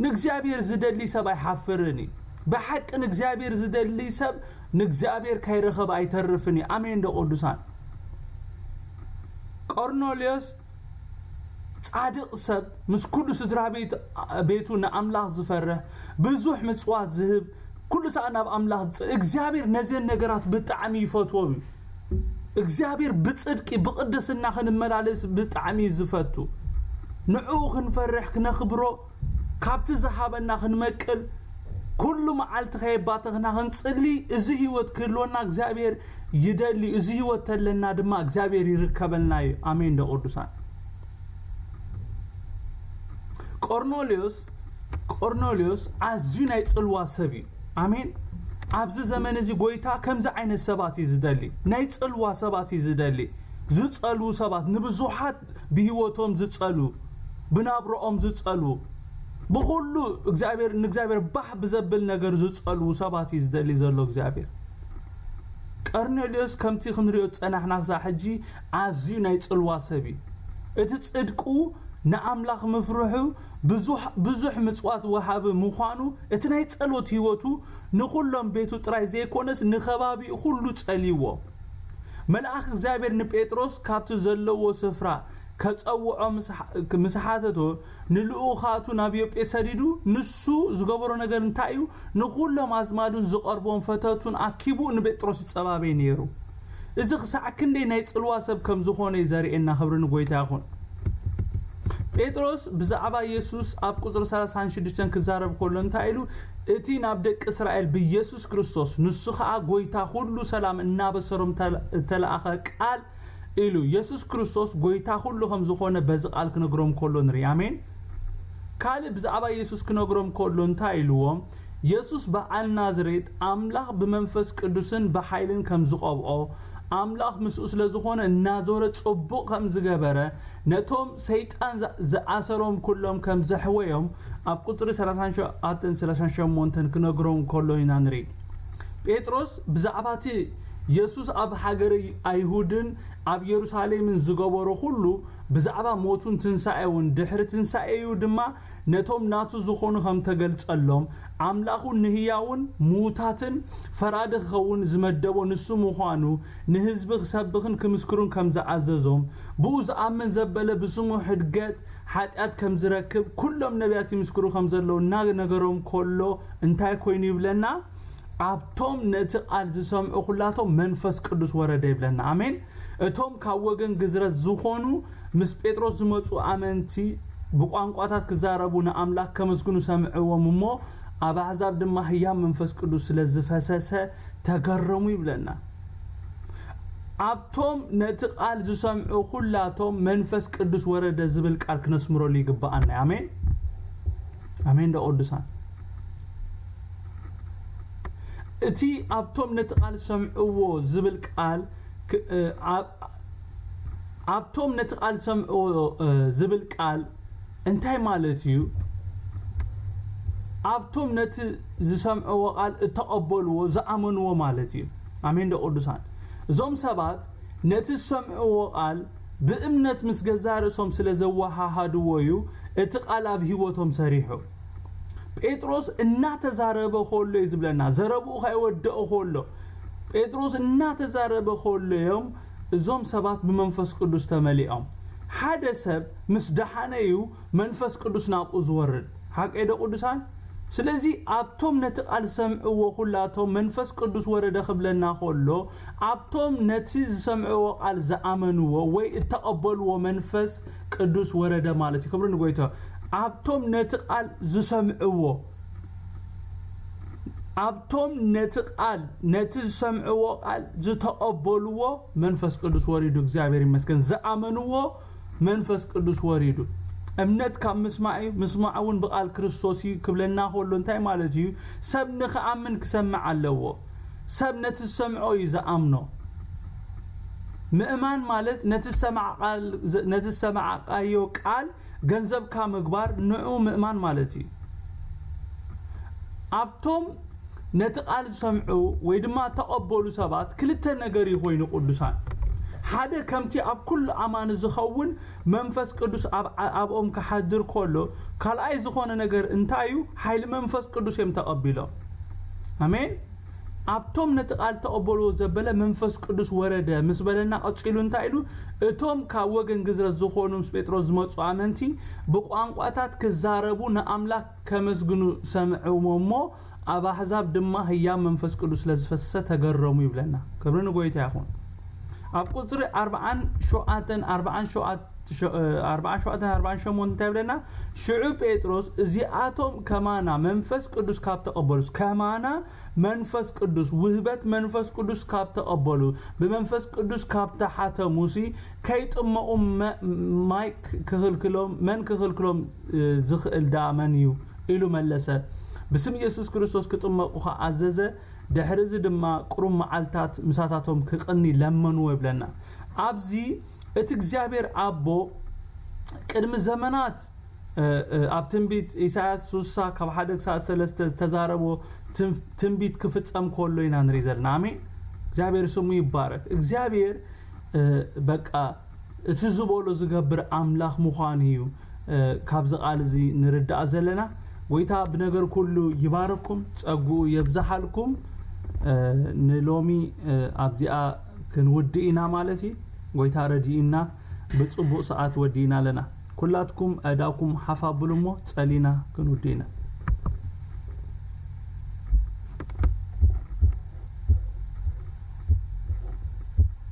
ንእግዚኣብሔር ዝደሊ ሰብ ኣይሓፍርን እዩ። ብሓቂ ንእግዚኣብሔር ዝደሊ ሰብ ንእግዚኣብሔር ካይረኸበ ኣይተርፍን እዩ። ኣሜን ዶ ቅዱሳን? ቆርኔሌዎስ ጻድቕ ሰብ፣ ምስ ኩሉ ስድራ ቤት-፣ ቤቱ ንኣምላኽ ዝፈርሕ፣ ብዙሕ ምጽዋት ዝህብ፣ ኩሉ ሰዓት ናብ ኣምላኽ ዝጽ-፣ እግዚኣብሔር ነዘን ነገራት ብጣዕሚ ይፈትዎም እዩ። እግዚኣብሔር ብጽድቂ፣ ብቕድስና ክንመላለስ ብጣዕሚ እዩ ዝፈቱ። ንዕኡ ክንፈርሕ፣ ክነኽብሮ፣ ካብቲ ዝሃበና ክንመቅል፣ ኩሉ መዓልቲ ከየባተኽና ክንጽሊ፣ እዚ ህይወት ክህልወና እግዚኣብሔር ይደሊ። እዚ ህይወት ተለና ድማ እግዚኣብሔር ይርከበልና እዩ። ኣሜን ዶ ቅዱሳን? ቆርኔሌዎስ፣ ቆርኔሌዎስ ኣዝዩ ናይ ጽልዋ ሰብ እዩ። ኣሜን። ኣብዚ ዘመን እዚ ጎይታ ከምዚ ዓይነት ሰባት እዩ ዝደሊ። ናይ ጽልዋ ሰባት እዩ ዝደሊ። ዝጸልዉ ሰባት፣ ንብዙሓት ብህይወቶም ዝጸልዉ፣ ብናብረኦም ዝጸልዉ፣ ብኹሉ እግዚኣብሔር፣ ንእግዚኣብሔር ባህ ብዘብል ነገር ዝጸልዉ ሰባት እዩ ዝደሊ ዘሎ እግዚኣብሔር። ቀርኔሌዎስ ከምቲ ክንሪኦ ዝጸናሕና ክሳዕ ሕጂ ኣዝዩ ናይ ጽልዋ ሰብ እዩ። እቲ ጽድቁ ንኣምላኽ ምፍርሑ ብዙሕ፣ ብዙሕ ምጽዋት ወሃቢ ምዃኑ፣ እቲ ናይ ጸሎት ህይወቱ ንኹሎም ቤቱ ጥራይ ዘይኮነስ ንኸባቢኡ ኩሉ ጸልይዎ። መልኣኽ እግዚኣብሔር ንጴጥሮስ ካብቲ ዘለዎ ስፍራ ከጸውዖ ምስ ሓ-፣ ምስ ሓተቶ፣ ንልኡኻቱ ናብ ዮጴ ሰዲዱ፣ ንሱ ዝገበሮ ነገር እንታይ እዩ? ንኹሎም ኣዝማዱን ዝቐርቦም ፈተቱን ኣኪቡ ንጴጥሮስ ይጸባበይ ነይሩ። እዚ ክሳዕ ክንደይ ናይ ጽልዋ ሰብ ከም ዝኾነ እዩ ዘርእየና። ክብሪ ንጎይታ ይኹን። ጴጥሮስ ብዛዕባ የሱስ ኣብ ቁጽሪ ሰላሳን ሽዱሽተን ክዛረብ ከሎ እንታይ ኢሉ? እቲ ናብ ደቂ እስራኤል ብየሱስ ክርስቶስ፣ ንሱ ኸኣ ጐይታ ኹሉ ሰላም እናበሰሮም ተለ-፣ እተለኣኸ ቃል ኢሉ። የሱስ ክርስቶስ ጐይታ ኹሉ ከም ዝኾነ በዚ ቃል ክነግሮም ከሎ ንርኢ። ኣሜን። ካልእ ብዛዕባ የሱስ ክነግሮም ከሎ እንታይ ኢልዎም? የሱስ በዓል ናዝሬት ኣምላኽ ብመንፈስ ቅዱስን ብሓይልን ከም ዝቐብኦ፣ ኣምላኽ ምስኡ ስለ ዝኾነ እናዞረ ጽቡቕ ከም ዝገበረ፣ ነቶም ሰይጣን ዝ-፣ ዝኣሰሮም ኩሎም ከም ዘሕወዮም ኣብ ቁጽሪ ሰላሳን ሸውዓተን ሰላሳን ሸሞንተን ክነግሮም ከሎ ኢና ንርኢ። ጴጥሮስ ብዛዕባ እቲ የሱስ ኣብ ሃገረ ኣይሁድን ኣብ የሩሳሌምን ዝገበሮ ኩሉ፣ ብዛዕባ ሞቱን ትንሳኤውን ድሕሪ ትንሳኤኡ ድማ ነቶም ናቱ ዝኾኑ ከም ተገልጸሎም፣ ኣምላኹ ንህያውን ምዉታትን ፈራዲ ክኸውን ዝመደቦ ንሱ ምዃኑ ንህዝቢ ክሰብኽን ክምስክሩን ከም ዝኣዘዞም፣ ብኡ ዝኣምን ዘበለ ብስሙ ሕድገት ሓጢኣት ከም ዝረክብ ኩሎም ነቢያት ይምስክሩ ከም ዘለዉ እናነገሮም ከሎ እንታይ ኮይኑ ይብለና? ኣብቶም ነቲ ቃል ዝሰምዑ ኩላቶም መንፈስ ቅዱስ ወረደ ይብለና። ኣሜን። እቶም ካብ ወገን ግዝረት ዝኾኑ ምስ ጴጥሮስ ዝመጹ ኣመንቲ ብቋንቋታት ክዛረቡ ንኣምላኽ ከመስግኑ ሰምዕዎም እሞ፣ ኣብ ኣሕዛብ ድማ ህያብ መንፈስ ቅዱስ ስለ ዝፈሰሰ ተገረሙ ይብለና። ኣብቶም ነቲ ቃል ዝሰምዑ ኩላቶም መንፈስ ቅዱስ ወረደ ዝብል ቃል ክነስምረሉ ይግብኣና። ኣሜን። ኣሜን ዶ ቅዱሳን? እቲ ኣብቶም ነቲ ቃል ዝሰምዕዎ ዝብል ቃል ክ-፣ እ፣ ኣብ-፣ ኣብቶም ነቲ ቃል ዝሰምዕዎ፣ እ፣ ዝብል ቃል እንታይ ማለት እዩ? ኣብቶም ነቲ ዝሰምዕዎ ቃል እተቐበልዎ፣ ዝኣመንዎ ማለት እዩ። ኣሜን ዶ ቅዱሳን? እዞም ሰባት ነቲ ዝሰምዕዎ ቃል ብእምነት ምስ ገዛእ ርእሶም ስለ ዘወሃሃድዎ እዩ እቲ ቃል ኣብ ህይወቶም ሰሪሑ። ጴጥሮስ እናተዛረበ ከሎ እዩ ዝብለና፣ ዘረብኡ ከይወደኦ ከሎ፣ ጴጥሮስ እናተዛረበ ከሎ እዮም እዞም ሰባት ብመንፈስ ቅዱስ ተመሊኦም። ሓደ ሰብ ምስ ደሓነ እዩ መንፈስ ቅዱስ ናብኡ ዝወርድ። ሓቀይ ዶ ቅዱሳን? ስለዚ ኣብቶም ነቲ ቃል ዝሰምዕዎ ኩላቶም መንፈስ ቅዱስ ወረደ ክብለና ከሎ፣ ኣብቶም ነቲ ዝሰምዕዎ ቃል ዝኣመንዎ ወይ እተቐበልዎ መንፈስ ቅዱስ ወረደ ማለት እዩ። ክብሪ ንጎይታ። ኣብቶም ነቲ ቃል ዝሰምዕዎ፣ ኣብቶም ነቲ ቃል፣ ነቲ ዝሰምዕዎ ቃል ዝተቐበልዎ መንፈስ ቅዱስ ወሪዱ፣ እግዚኣብሔር ይመስገን። ዝኣመንዎ መንፈስ ቅዱስ ወሪዱ። እምነት ካብ ምስማዕ እዩ፣ ምስማዕ እውን ብቃል ክርስቶስ እዩ ክብለና ከሎ እንታይ ማለት እዩ? ሰብ ንኽኣምን ክሰምዕ ኣለዎ። ሰብ ነቲ ዝሰምዖ እዩ ዝኣምኖ። ምእማን ማለት ነቲ ዝሰማዕ ቃል፣ ነቲ ዝሰማዕካዮ ቃል ገንዘብካ ምግባር፣ ንዑ ምእማን ማለት እዩ። ኣብቶም ነቲ ቃል ዝሰምዑ ወይ ድማ ተቐበሉ ሰባት ክልተ ነገር እዩ ኮይኑ ቅዱሳን። ሓደ ከምቲ ኣብ ኩሉ ኣማኒ ዝኸውን መንፈስ ቅዱስ ኣብ፣ ኣብኦም ክሓድር ከሎ፣ ካልኣይ ዝኾነ ነገር እንታይ እዩ? ሓይሊ መንፈስ ቅዱስ እዮም ተቐቢሎም። ኣሜን። ኣብቶም ነቲ ቃል ተቐበልዎ ዘበለ መንፈስ ቅዱስ ወረደ ምስ በለና ቀጺሉ እንታይ ኢሉ? እቶም ካብ ወገን ግዝረት ዝኾኑ ምስ ጴጥሮስ ዝመጹ ኣመንቲ ብቋንቋታት ክዛረቡ ንኣምላኽ ከመስግኑ ሰምዕዎም እሞ፣ ኣብ ኣሕዛብ ድማ ህያብ መንፈስ ቅዱስ ስለ ዝፈሰሰ ተገረሙ ይብለና። ክብሪ ንጎይታ ይኹን። ኣብ ቁጽሪ ኣርብዓን ሸውዓተን፣ ኣርብዓን ሸውዓተን፣ ኣርብዓን ሸውዓተን፣ ኣርብዓን ሸሞንተን እንታይ ይብለና? ሽዑ ጴጥሮስ፣ እዚኣቶም ከማና መንፈስ ቅዱስ ካብ ተቐበሉስ፣ ከማና መንፈስ ቅዱስ፣ ውህበት መንፈስ ቅዱስ ካብ ተቐበሉ፣ ብመንፈስ ቅዱስ ካብ ተሓተሙሲ፣ ከይጥመቑ መ-፣ ማይ ክኽልክሎም፣ መን ክኽልክሎም፣ እ፣ ዝኽእል ደኣ መን እዩ? ኢሉ መለሰ። ብስም የሱስ ክርስቶስ ክጥመቑ ኸኣ ኣዘዘ። ድሕሪ እዚ ድማ ቁሩብ መዓልታት ምሳታቶም ክቕኒ ለመንዎ ይብለና። ኣብዚ እቲ እግዚኣብሔር ኣቦ ቅድሚ ዘመናት፣ እ፣ እ፣ ኣብ ትንቢት ኢሳያስ ሱሳ ካብ ሓደ ክሳብ ሰለስተ ዝተዛረቦ ትን-፣ ትንቢት ክፍጸም ከሎ ኢና ንርኢ ዘለና። ኣሜን። እግዚኣብሔር ስሙ ይባረክ። እግዚኣብሔር፣ እ፣ በቃ እቲ ዝበሎ ዝገብር ኣምላኽ ምዃኑ እዩ፣ እ፣ ካብዚ ቃል እዚ ንርዳእ ዘለና። ጎይታ ብነገር ኩሉ ይባርኩም፣ ጸግኡ የብዝሓልኩም። እ፣ ንሎሚ፣ እ፣ ኣብዚኣ ክንውድእ ኢና ማለት እዩ። ጎይታ ረድኢና፣ ብጽቡቕ ሰዓት ወዲእና ኣለና። ኩላትኩም ኣእዳውኩም ሓፍ ኣብሉ እሞ ጸሊና ክንውድእ ኢና።